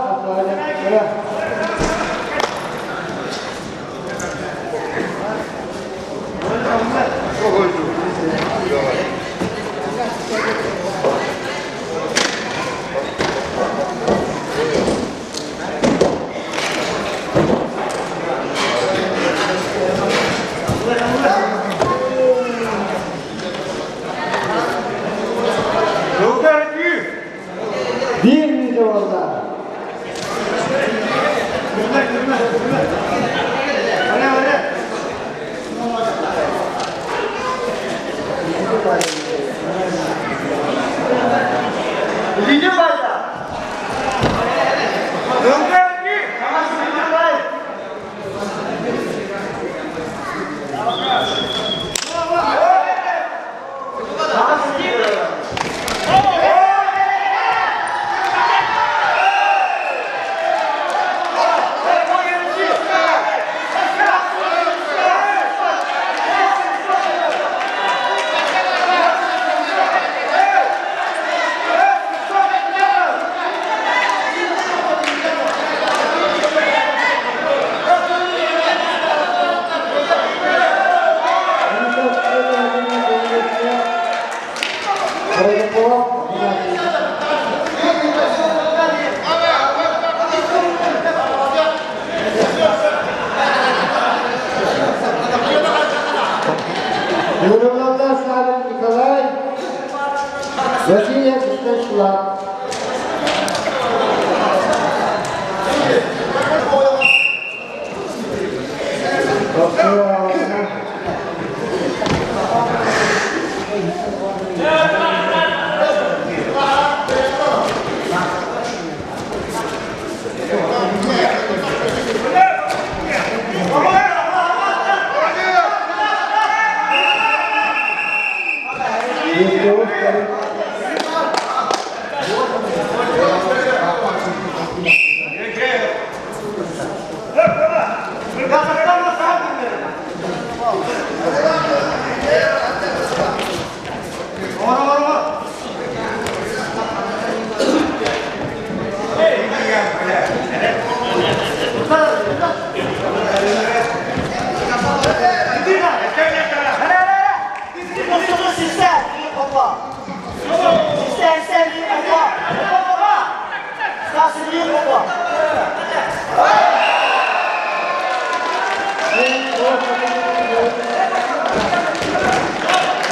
1 мүнүүтэ буолла. Протокол Афанасий. Юруллаллар Савин Николай, Васильев Станислав.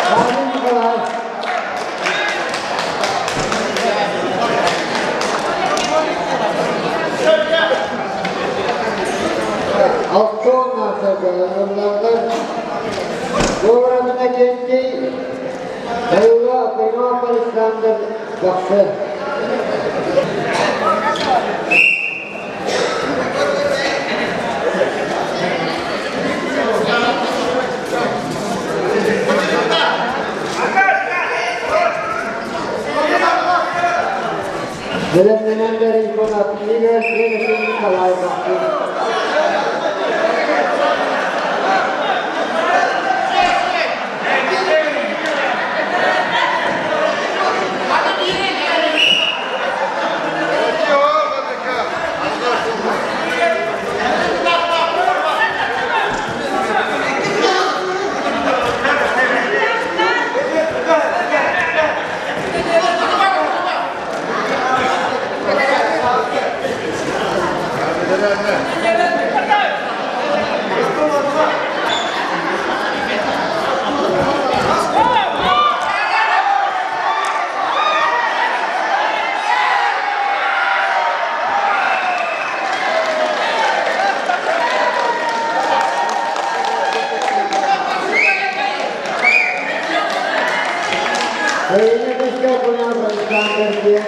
Савин Николай. Алто. уонна саргыланыллаллар. Говоров Иннокентий, Дайыла Акимов Александр Бахсы. Бэлэмнэнэллэр Иван Игорь Федорович Николай Бахтин. Кыайыыны күүскэ Кунов Александр диэн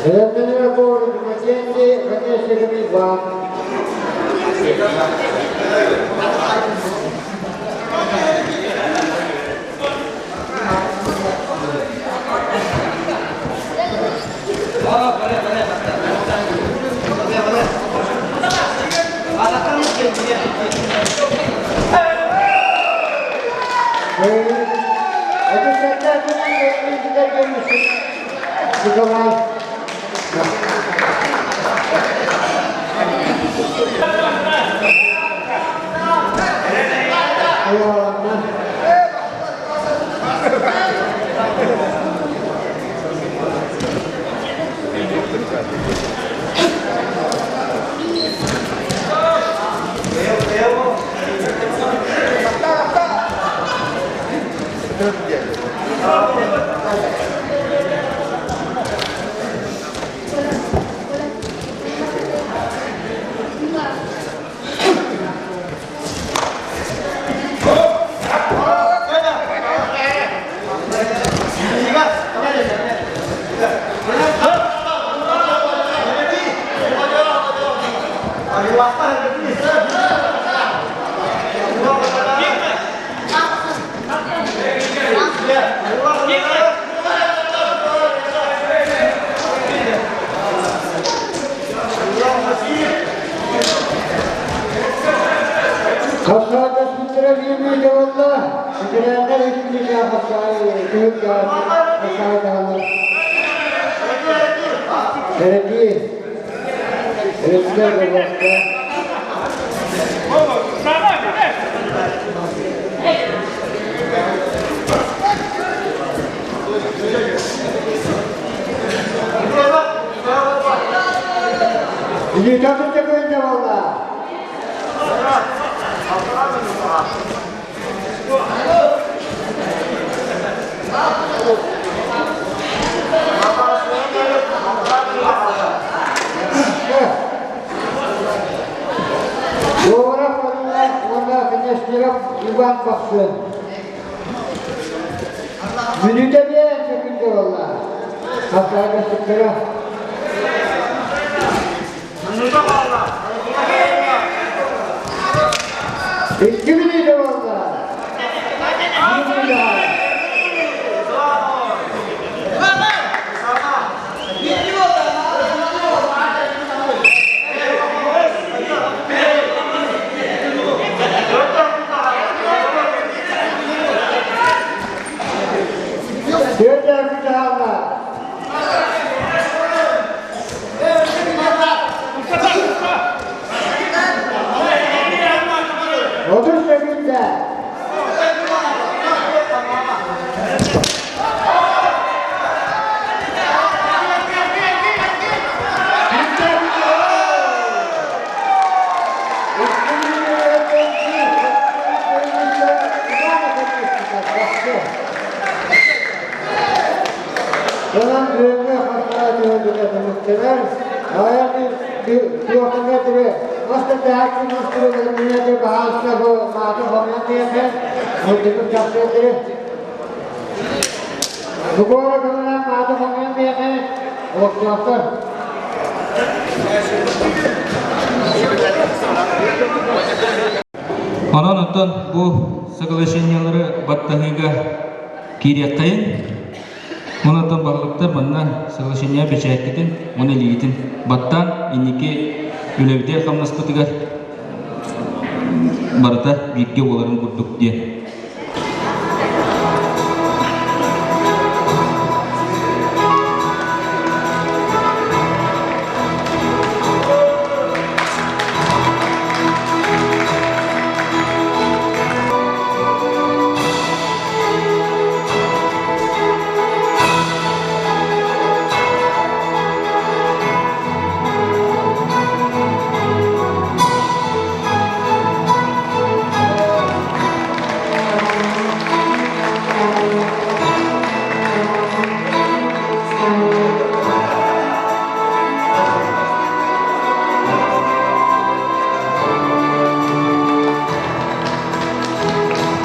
Бэлэмнэнэр Иннокентий Афанасьевич Иван. Николай. Eyvallah. Хапсаҕайга сүттэрэ биир буолла. Ветераннар үстүүнэ хапсаҕай күһүн хапсаҕайдаһаллар. Терапия. Өрөспүүбүлүкэ буолуохта. Илиитэ кытта буолла. Говоров уонна Нестеров Иван Бахсын. Мүнүүтэ биэн сөкүндэ буолла. Хапсаҕайга сыттара. Икки мүнүүтэ буолла. Түөрт хаалла. 30 секунда. мүнүүтэ. Онон бүгүҥҥү хаппара түһүлгэтэ түмүктэнэр. Аҕыйах туохтанга түбэ мас тардыһааччы мас түбэлэринэн баһаалыста бу мааты хомуйан диэхэ мурдукун тахсыатыры. Букуора көмөлөөн мааты хомуйан диэхэ олохтоохтор. Онон оттон бу соглашениелары баттаһыыга киириэххэйин. Онон баһылыктар манна соглашение бэчээккитин уонна илиигитин баттаан инники үлэбитигэр хамнаспытыгар барыта бииргэ буоларын курдук диэн.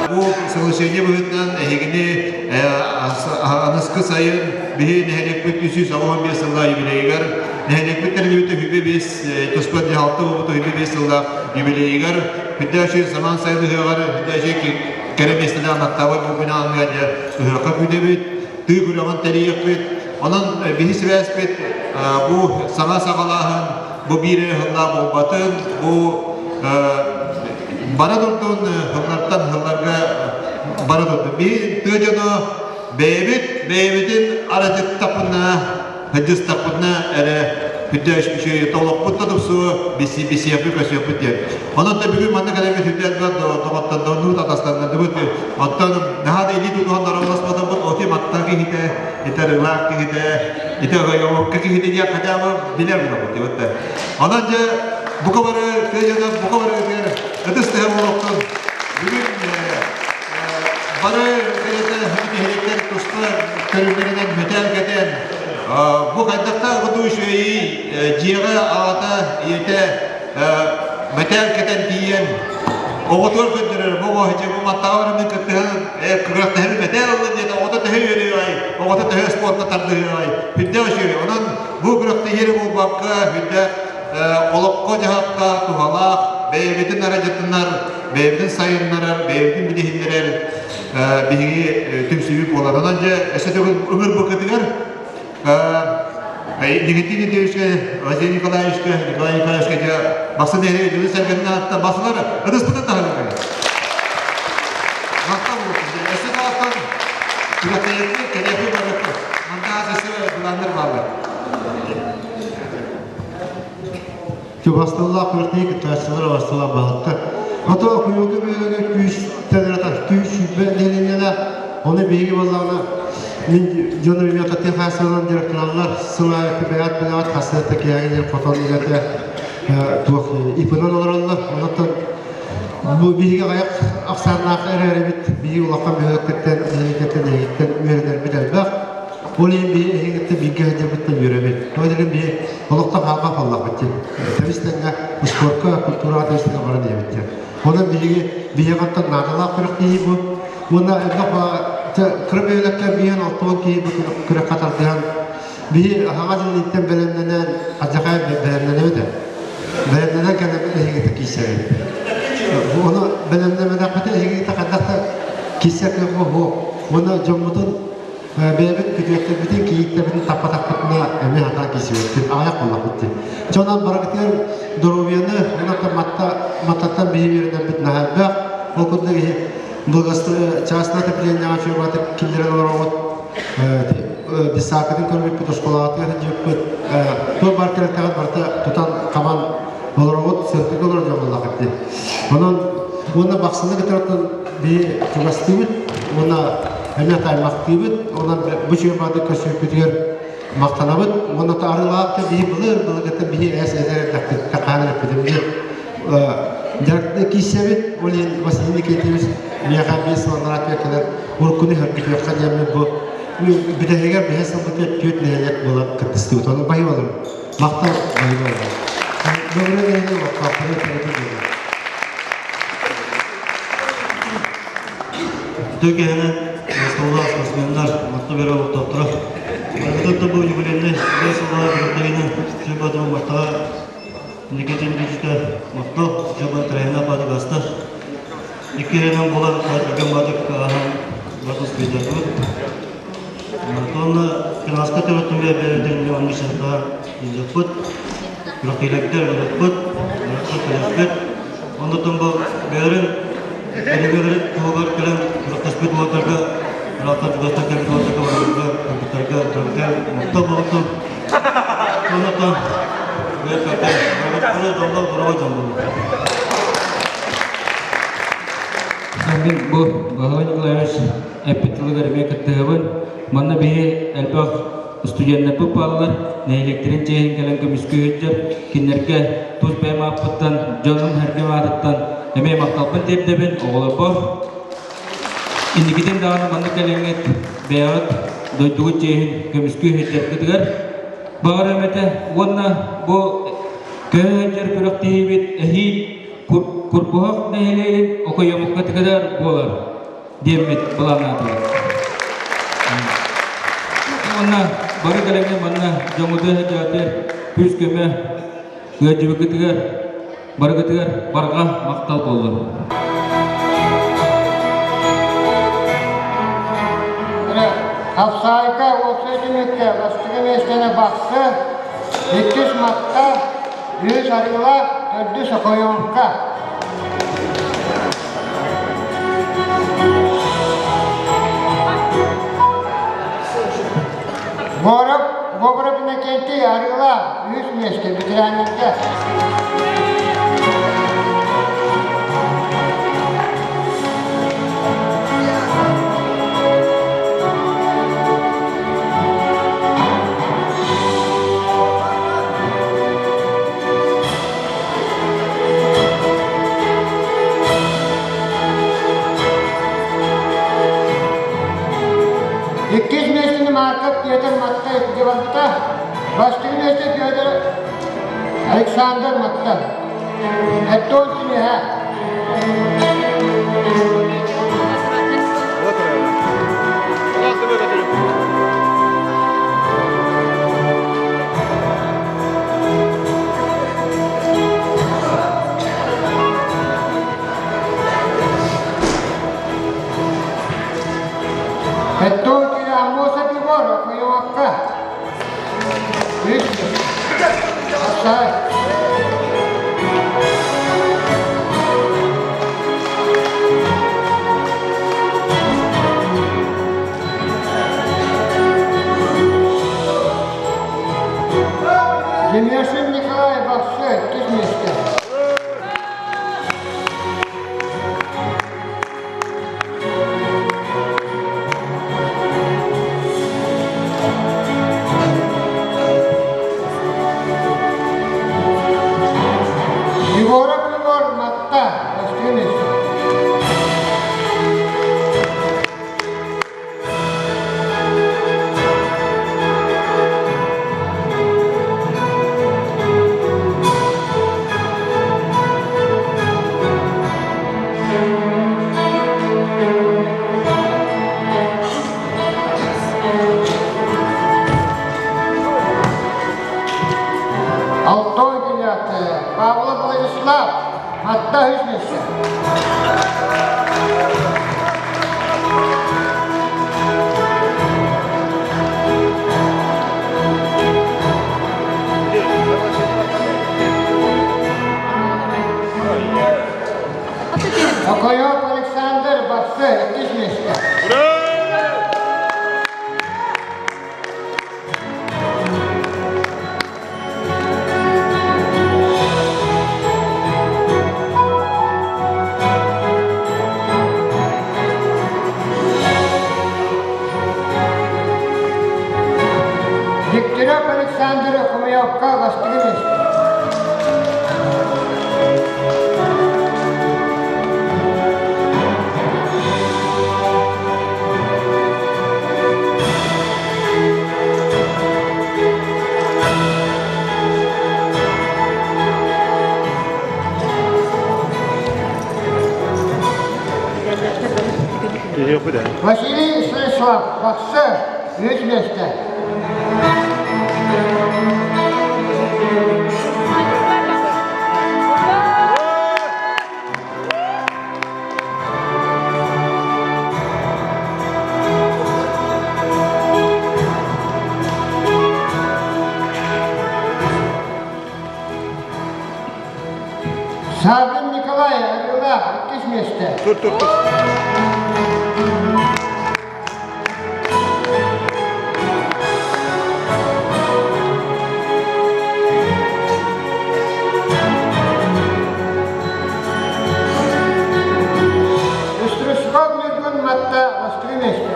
Бу соглашение быһыытынан эһигини аныскы сайын биһи нэһилиэкпит 385 сыллаах юбилейыгар нэһилиэкпит тэриллибитэ 25 туспа дьаһалта буолбута 25 сыллаах юбилейыгар Хүндээчи самаан сайын ыһыаҕар Хүндээчи кэрэ миэстэлээх Наттаабай Букунаҥҥа дьэ ыһыахха күүтэбит, тыы күрэҕин тэрийиэхпит. Онон биһи сибээспит бу саҥа саҕалааһын бу биир эрэ сыллаах буолбатын, бу бара турдун сыллартан сылларга бара турдун. Биһи тыа дьоно бэйэбит бэйэбитин аратыттахпына Сылдьыстахпытына эрэ күндэ үчүгэй толохпут да тупсуо, бисиэппит көсүөхпүт диэн. Онон да бүгүн манна кэлэммит сүрдээх доҕоттордоннубут, атастаннардыбыт. Оттон наһаа да илии тутуһан дорооболоспотохпут, оти матта киһитэ, ити арыылаах киһитэ, ити оҕойоҕокко киһитэ диэн хотя бы билэр буолабыт. Онон дьэ бука бары тыа дьоно бука бары ытыс тыһа буолуохтун. Бүгүн бары кэриэтэ нэһилиэктэр туспа көрүҥнэринэн мэтээл кэтэн бу хайдахтаах кутуу үчүгэйий дьиэҕэ аҕата ийэтэ мэтээл кэтэн тиийэн оҕотугар көрдөрөр бу оҕо бу маттаҕа бараммын кыттыһан күрэхтэһэр мэтээл ыллын диэн оҕото төһө үөрүөҕэй оҕото төһө спортка тардыһыаҕай сүрдээх үчүгэй онон бу күрэхтэһиэри буолбакка сүрдээх олоххо-дьаһахха туһалаах бэйэбитин арадьытынар бэйэбитин сайыннарар, бэйэбитин билиһиннэрэр биһиги түмсүүбүт буолар. Онон дьэ өссө төгүл ыҥырбыккытыгар Никитин Никитичка, Василий Николаевичка, Николай Николаевичка дьэ Бахсы нэһилиэгэ дьону сэргэтин ааттан басылар ытыспытын таһыргы. Махтал буолсун. Өссө даҕаттан күрэхтэһиэхпит, кэлиэхпит барыахпыт. Мантаас өссө былааннар бааллар. Чугастыллаах күрэхтэһии кыттааччылар абастылаах баһылыктар. Ото куйууга бөөлөгө күүс тэлэрата күүс сүүрбэ нэһилиэнньэлээх. Ону биһиги буоллаҕына мин дьону имиататын хаасыланан директораллар сыл аайы бэйэт бэйэҕит хасыата киһиэхэ хотон үлэтэ туох ипынан олороллор. Онон бу биһиги аҕыйах ахсааннаах эрээрибит биһиги улахан бөһүөлэктэртэн нэһилиэктэртэн эһигиттэн үөрэнэрбит элбэх. Ол иһин биһи эһигиттэ бииргэ сылдьарбыттан үөрэбит. Ол иһин биһи олохтон хаалбат буоллахпыт дии. Тэбис тэҥҥэ спорка, культураҕа тэбис тэҥҥэ баран иһэбит диэн. Онон биһиги биһиэхэ наадалаах күрэхтэһии бу. Уонна элбэх кыра бөһүөлэккэ биһиэн 60 киһи бу күрэххэ тардыһан биһи аһаҕас инниттэн бэлэмнэнэн алдьархай бэлэмнэнэбит ээ. Бэлэмнэнэн кэлэммит эһигитэ киирсэбит. Ону бэлэмнэмэтэхпитэ эһигитэ хайдах да киирсэр кыах буолуо. Уонна дьоммутун Бэйэбит күтүөттэрбитин, кийииттэрбитин таппатахпытына эмиэ хатаан киирсибэппит, аҕыйах буоллахпыт дии. Дьэ онон барыгытыгар доруобуйаны уонна матта маттаттан биһи үөрэнэрбит наһаа элбэх. Ол курдук иһи частное отоплениеҕа фирматы киллэрэн олороҕут. Десакатын көрбүппүт, оскуолаҕытыгар сылдьыбыппыт. Туох баар кэлтэҕит барыта тутан хабан олороҕут, сырдык олорор дьон буоллаххыт дии. Онон. Уонна Бахсыны кытары биһи чугастыыбыт уонна эмиэ аймахтыыбыт. Онон бу чүөмааты көрсүбүппүтүгэр махтанабыт. Уонна арыылаах биһи былыр былыргыта биһи эс эдэр эрдэхпит хаан эппитим дьарыкты киирсэбит. Ол иһин Василий Никитич миэхэ 5 сыл анараа кэлэр уруккуну хөргүтүөххэ диэммит бу бүтэһигэр биһи сылбытыгар түөрт нэһилиэк буолан кыттыстыбыт. Ону баһыыбалар махтал баһыыбалар. Бөҕөрө нэһилиэк олохтоохтору төрөтө Үтүө остоллоох спортсменнар, махта бөрө олохтоохторо. Барыбытын бу юбилейный 5 сыллаах күрэхтэһиинэн Сүбэтин Мартаҕа Никита Никитичка махтал, Сүбэ Трояна Бадыгаста. Иккиһинэн буолан түргэн бадык ааһан батыс быйдардыбыт. Онтон финанска төрөттүмэ бэйэтин оннушантаар илдьэппит, күрэхтэһиилэрдэр ылыппыт, күрэхтэспит. Оннотон бу бэйэлэрин Кинигэлэрин туһугар кэлэн күрэхтэспит уолаттарга, ыраахтан чугастан кэлбит уолаттарга барыларга, кыргыттарга, төрүтэ махтал буолуохтун. Оннуттан бэйэккэ бары дьоллор дорогой дьон буолуо. Мин бу Баһылай Николаевич эппит тылыгар эмиэ кыттыһабын. Манна биһи элбэх студеннарбыт бааллар, нэһилиэктэрин чиэһин кэлэн көмүскүү сылдьар. Кинилэргэ тус бэйэм ааппыттан, дьонум-сэргэм аатыттан эмиэ махталбын тиэрдэбин оҕолорбор. Инникитин даҕаны маннык кэлэҥҥит бэйэҕит дойдугут чиэһин көмүскүү сылдьаргытыгар баҕар эмэтэ уонна бу көһө сылдьар күрэхтэһиибит эһиил Курбуһах нэһилиэгин Окоемуккатыгар буолар диэммит былааннаатылар. Уонна бары кэлэҥҥэ манна дьоҥҥутун сылдьаатыр күүс-көмө ыалдьыбыккытыгар барыгытыгар барҕа махтал буоллун. Хапсаайка уопсай түмүккэ бастакы миэстэни Бахсы, иккис Матта, үһүс Арыыла, төрдүс Окоемка. Горов, Говоров Иннокентий Арыыла, үһүс миэстэ ветераннарга. Иккис миэстэни Марков Петр Матта илдьэ барбыта. Бастакы миэстэ Федор Александр Матта. Эттон Тимиһэ. Эттон Кире Аммосов Егор, Окоемовка. Отсай. Демешин Николай Бахсы, иккис миэстэ. Егоров Егор Матта, бастакы миэстэ. Алтой девятая. Павлов Владислав. Матта үс миэстэ. Окоёв Александр Бахсы, иккис миэстэ. Василий Станислав, Бахсы, үһүс миэстэ. Саввин Николай Арыылаах иккис миэстэ. Тур, тур, тур. Стручков Ньургун Матта бастакы миэстэ.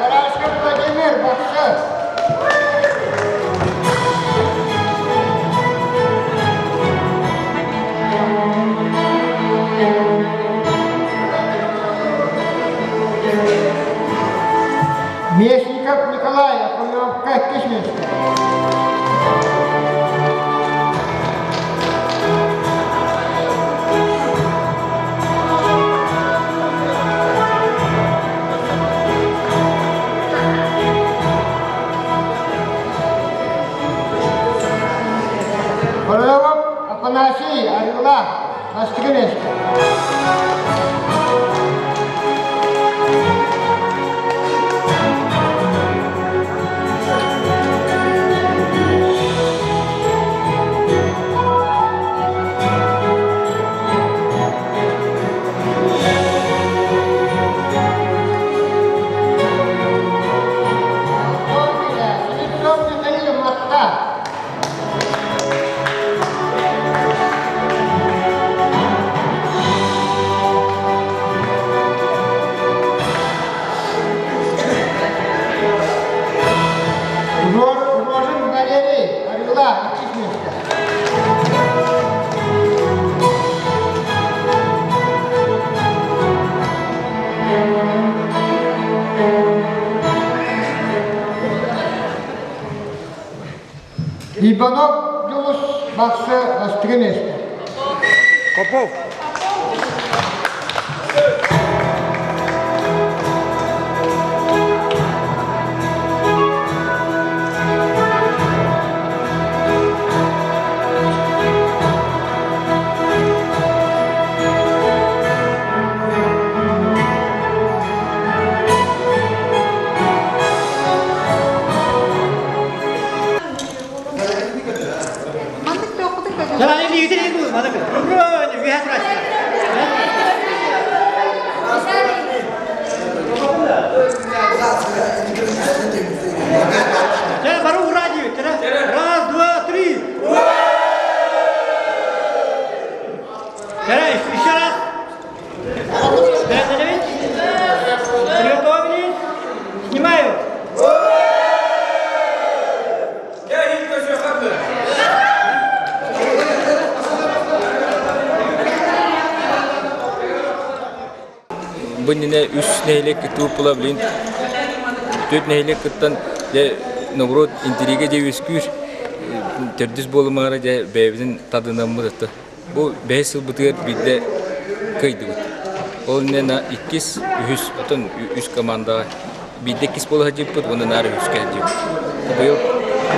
Барашков Владимир Бахсы. Местников Николай, Акулевка иккис миэстэ. Королевов Афанасий Арыгылаах бастакы миэстэ. Слепцов Михаил Матта. Рожин Валерий Орела, иккис миэстэ. Иванов Дьулус Бахсы бастакы миэстэ. Попов. Раз, два, три! Еще раз! Приготовились? Снимаю! Бу иннинэ үс нэһилиэк кыттыбыт була билигин түөрт нэһилиэк кыттан дьэ норуот интрига дьэ үөскүүр төрдүс буолумаары дьэ бэйэбитин тардынаммыт ото Бу бэһис сылбытыгар биирдэ кыайдыбыт. Ол иннинэ иккис, үһүс, оттон үс командаҕа биирдэ иккис буола сылдьыбыппыт уонна наар үһүскэ сылдьыбыт. Быйыл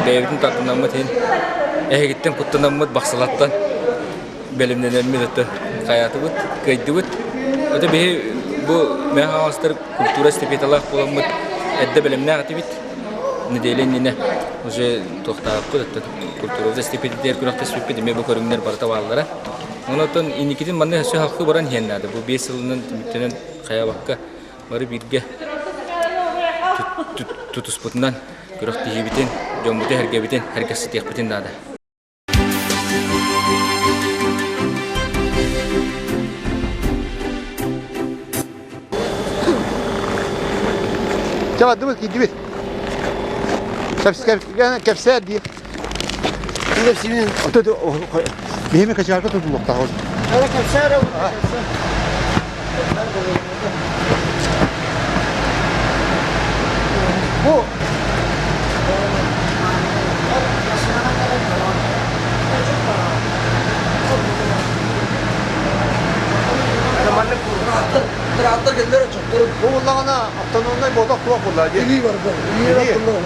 бэйэбитин тардынаммыт иһин эһигиттэн куттанаммыт бахсылаттан бэлэмнэнэммит оттон хайаатыбыт, кыайдыбыт. Ото биһи бу Мэҥэ Хаҥаластар культура эстафеталаах буоламмыт эрдэ бэлэмнээх этибит. Неделя иннинэ уже туохтаахпыт оттон культура эстафетатыгар күрэхтэспиппит эмиэ бу көрүҥнэр барыта бааллара. Онон инникитин манна өссө халкы баран иһэн наада. Бу 5 сылынан түмүктэнэн хайабакка бары бииргэ тутуспутунан күрэхтэһиибитин, дьоммутун-сэргэбитин сэргэхситиэхпитин наада. Чэ бардыбыт, киирдибит. Кэпсээ дии. Биһиэми качаарга тутулуохтаах. Бу Трактор кэллэр оччоттору. Бу буллаҕына автономнай буолбах туох буолла дии. Илии барда. Илии барда.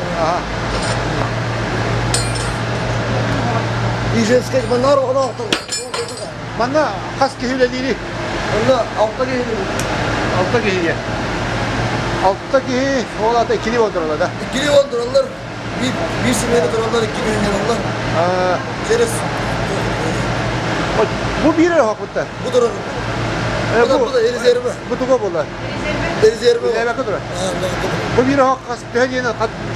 Ижевскэй манна оҕолоохтор. Манна хас киһи үлэлиирий? Онно алта киһи Алта киһигэ. Алта киһи, ол аата иккилии буолдураллар да? Иккилии буолдураллар. Биир, биир смена тураллар, икки күн тураллар. Через Бу биир эрэ оһохпуттар. Бу турар. Бу, бу резервэ. Бу туга буолар? Резервэ. Резервэ турар. Бу биир оһох хас төһө диэн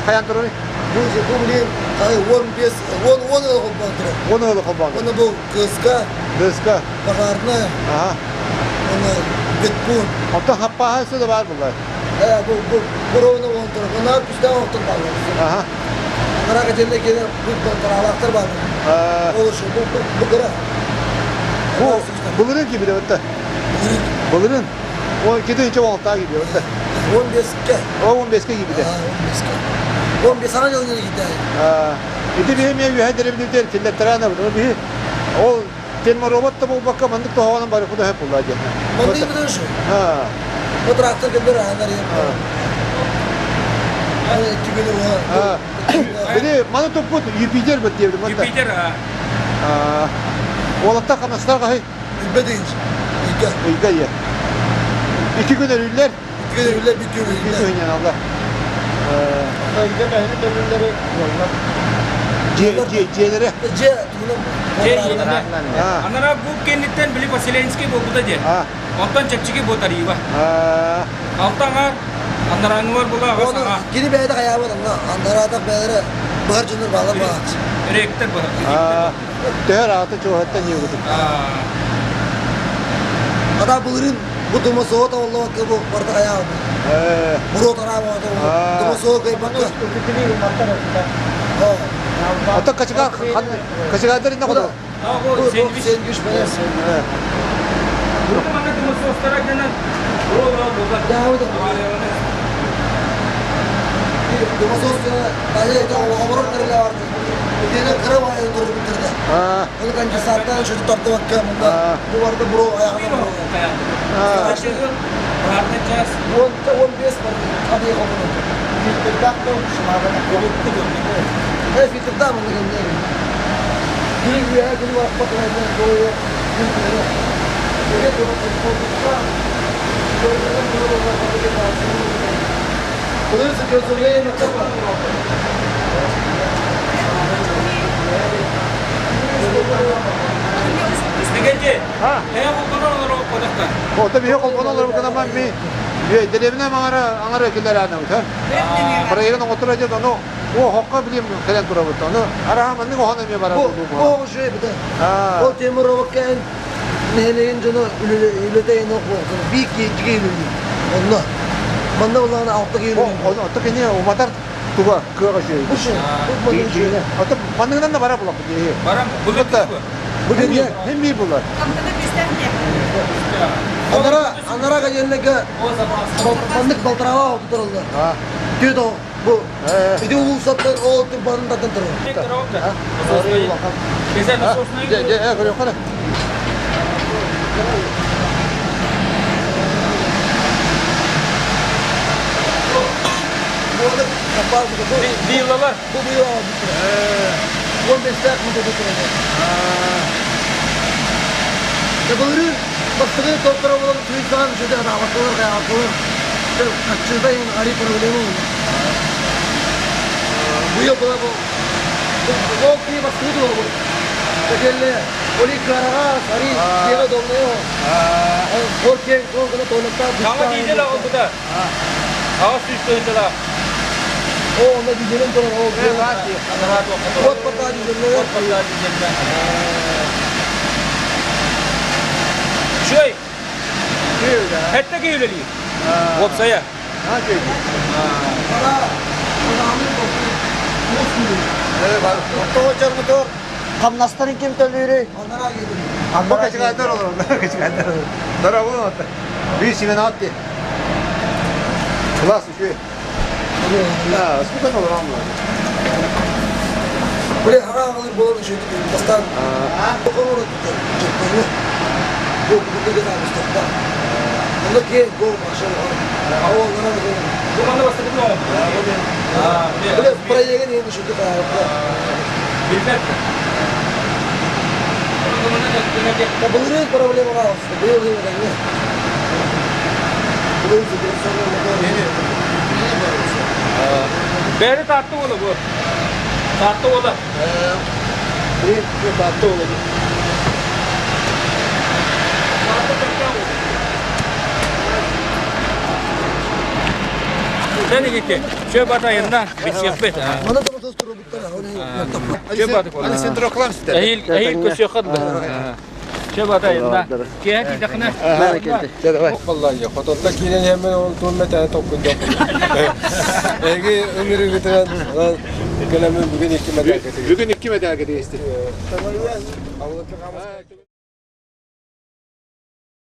хайан турарый? Бу бу билин 15 10 10 ыл холбоон турар. 10 ыл холбоон. Оны бу кыска. Кыска. Пожарная. Ага. Оны бетпун. Оттон хаппааһа өссө да баар буллар. Бу бу буровны он турар. Bunlar күстә оттон баллар. Ага. Анара кәтелне кене бу таралактар бар. Ол шу бу бу бу кыра. Бу былырын gibi de bitti. Былырын. O 2 16 gibi bitti. 15-ке. O 15-ке gibi de. 15-ке. 15 сана жыл ките. Ити биһи эмиэ үөһэ дэрэбинибитигэр киллэртэрэ бу биһи ол терморобот да буолбакка маннык тоһоҕонон бары куда сөп буолла диэн. Маннык бутун шу. Бу трактор кэлбэр аанар Били маны туппут Юпитер бит диэбитим. Юпитер аа. Уолаттар хамнастар хаһый? Ыйга дейин. Ыйга. Ыйга ийэ. Икки күн өрүүллэр. Икки күн өрүүллэр, bir күн өрүүллэр. Икки күн алла. Ыйга бэһини төлүүллэри уоллар. Дьиэлэрэ. Дьиэ туһунан. Дьиэ Анара бу кэнниттэн били Поселенский буолбута дьэ. Онтон чэпчэки буотарыыба. Алта аҥаар анарааҥҥылар була аҕа саҥа. Кини бэйэтэ хайаабат анна андараатах бэйэлэрэ быһар дьоннор баалар баҕааччы. Ректор быһар. Төһөр аата чуоһаттан ньыгытык. Ата былырын бу тума суо таваллабакка бу барда хайаабыт. Буруо тараабата тума суо кайбакка. Ата качыга качыгадар инна ходу. Сэндвич бэйэс. Ото биһи холбоно олорбут гынан ми дэриэбинэ маҥара аҥара киллэр аанабыт проегын оҥотура дьон ону оһоххо билим кэлэн турабыт ону араха маннык оһон эмиэ барар Бу үчүгэй бите. Ол темир робокка эн нэһилиэгин дьоно үлэтэ эн ох биир киһи үлэлиир. Онно манна буллаҕына алта киһи үлэлиир. Ото кини уматар туга кыаҕа үчүгэй. Бу үчүгэй. Бу маннык үчүгэй. Ото манныгынан да бара булаппыт дии. Барам. Бу хим бир булар. Анара анара кэлиэннэгэ маннык балтарава тураллар. Түөт бу ити уулуссаттан ол барын таттан турар. Виллалар. Бу быйыл 15 миңде турар. Былырыын бастакы топтор болон сүйсаан шөдө абакылар каякылар каччыда ин ари проблема быйыл була бу ол ки бастыгы тула бу тегелле оли карага ари дега долнайо ол кен кол гына тойлокта Саҥа дизель оҕолбута. Аҕыс сүүс тыһыынчалаах. О, онно дизелин турар ол. Вот пока дизеллер. Вот пока дизеллер. Үчүгэй. Хэттэ киһи үлэлиир. Уопсайа. Тоҕо мотор. Хамнастарын ким төлүүрүй? Бу качыгайдар олороллор, качыгайдар. Дорогу Bir семена атты. Класс еще. Да, сколько олорон было? Били хараҥалыы буолан үчүгэй бастаан оҕолору дьыктаны бу бүгүн аҕыстахта. Онно киэн гол машина ауаллара Бу манна бастакы оҥорбут. Били проегын иһин үчүгэй хаалта. Билбэт. Былырыын проблемаға ауысты. Биыл ең Бәрі татты ола бу. Татты ола. Татты ола. Сен икки. Чө батайында битсеппет. Мана да мотор Чө баты кола. Александр Оклан ситер. Әйил әйил көсө хадды. Чө батайында. Кеһә тидәхнә. Vallahi хотонта киирэн иһэммин ол туон мэтээни толкуйдуохпун. Эһиги ыҥырыыгытынан кэлэммин бүгүн икки мэдээлгэ Бүгүн икки мэдээлгэ тигистик. Аллыка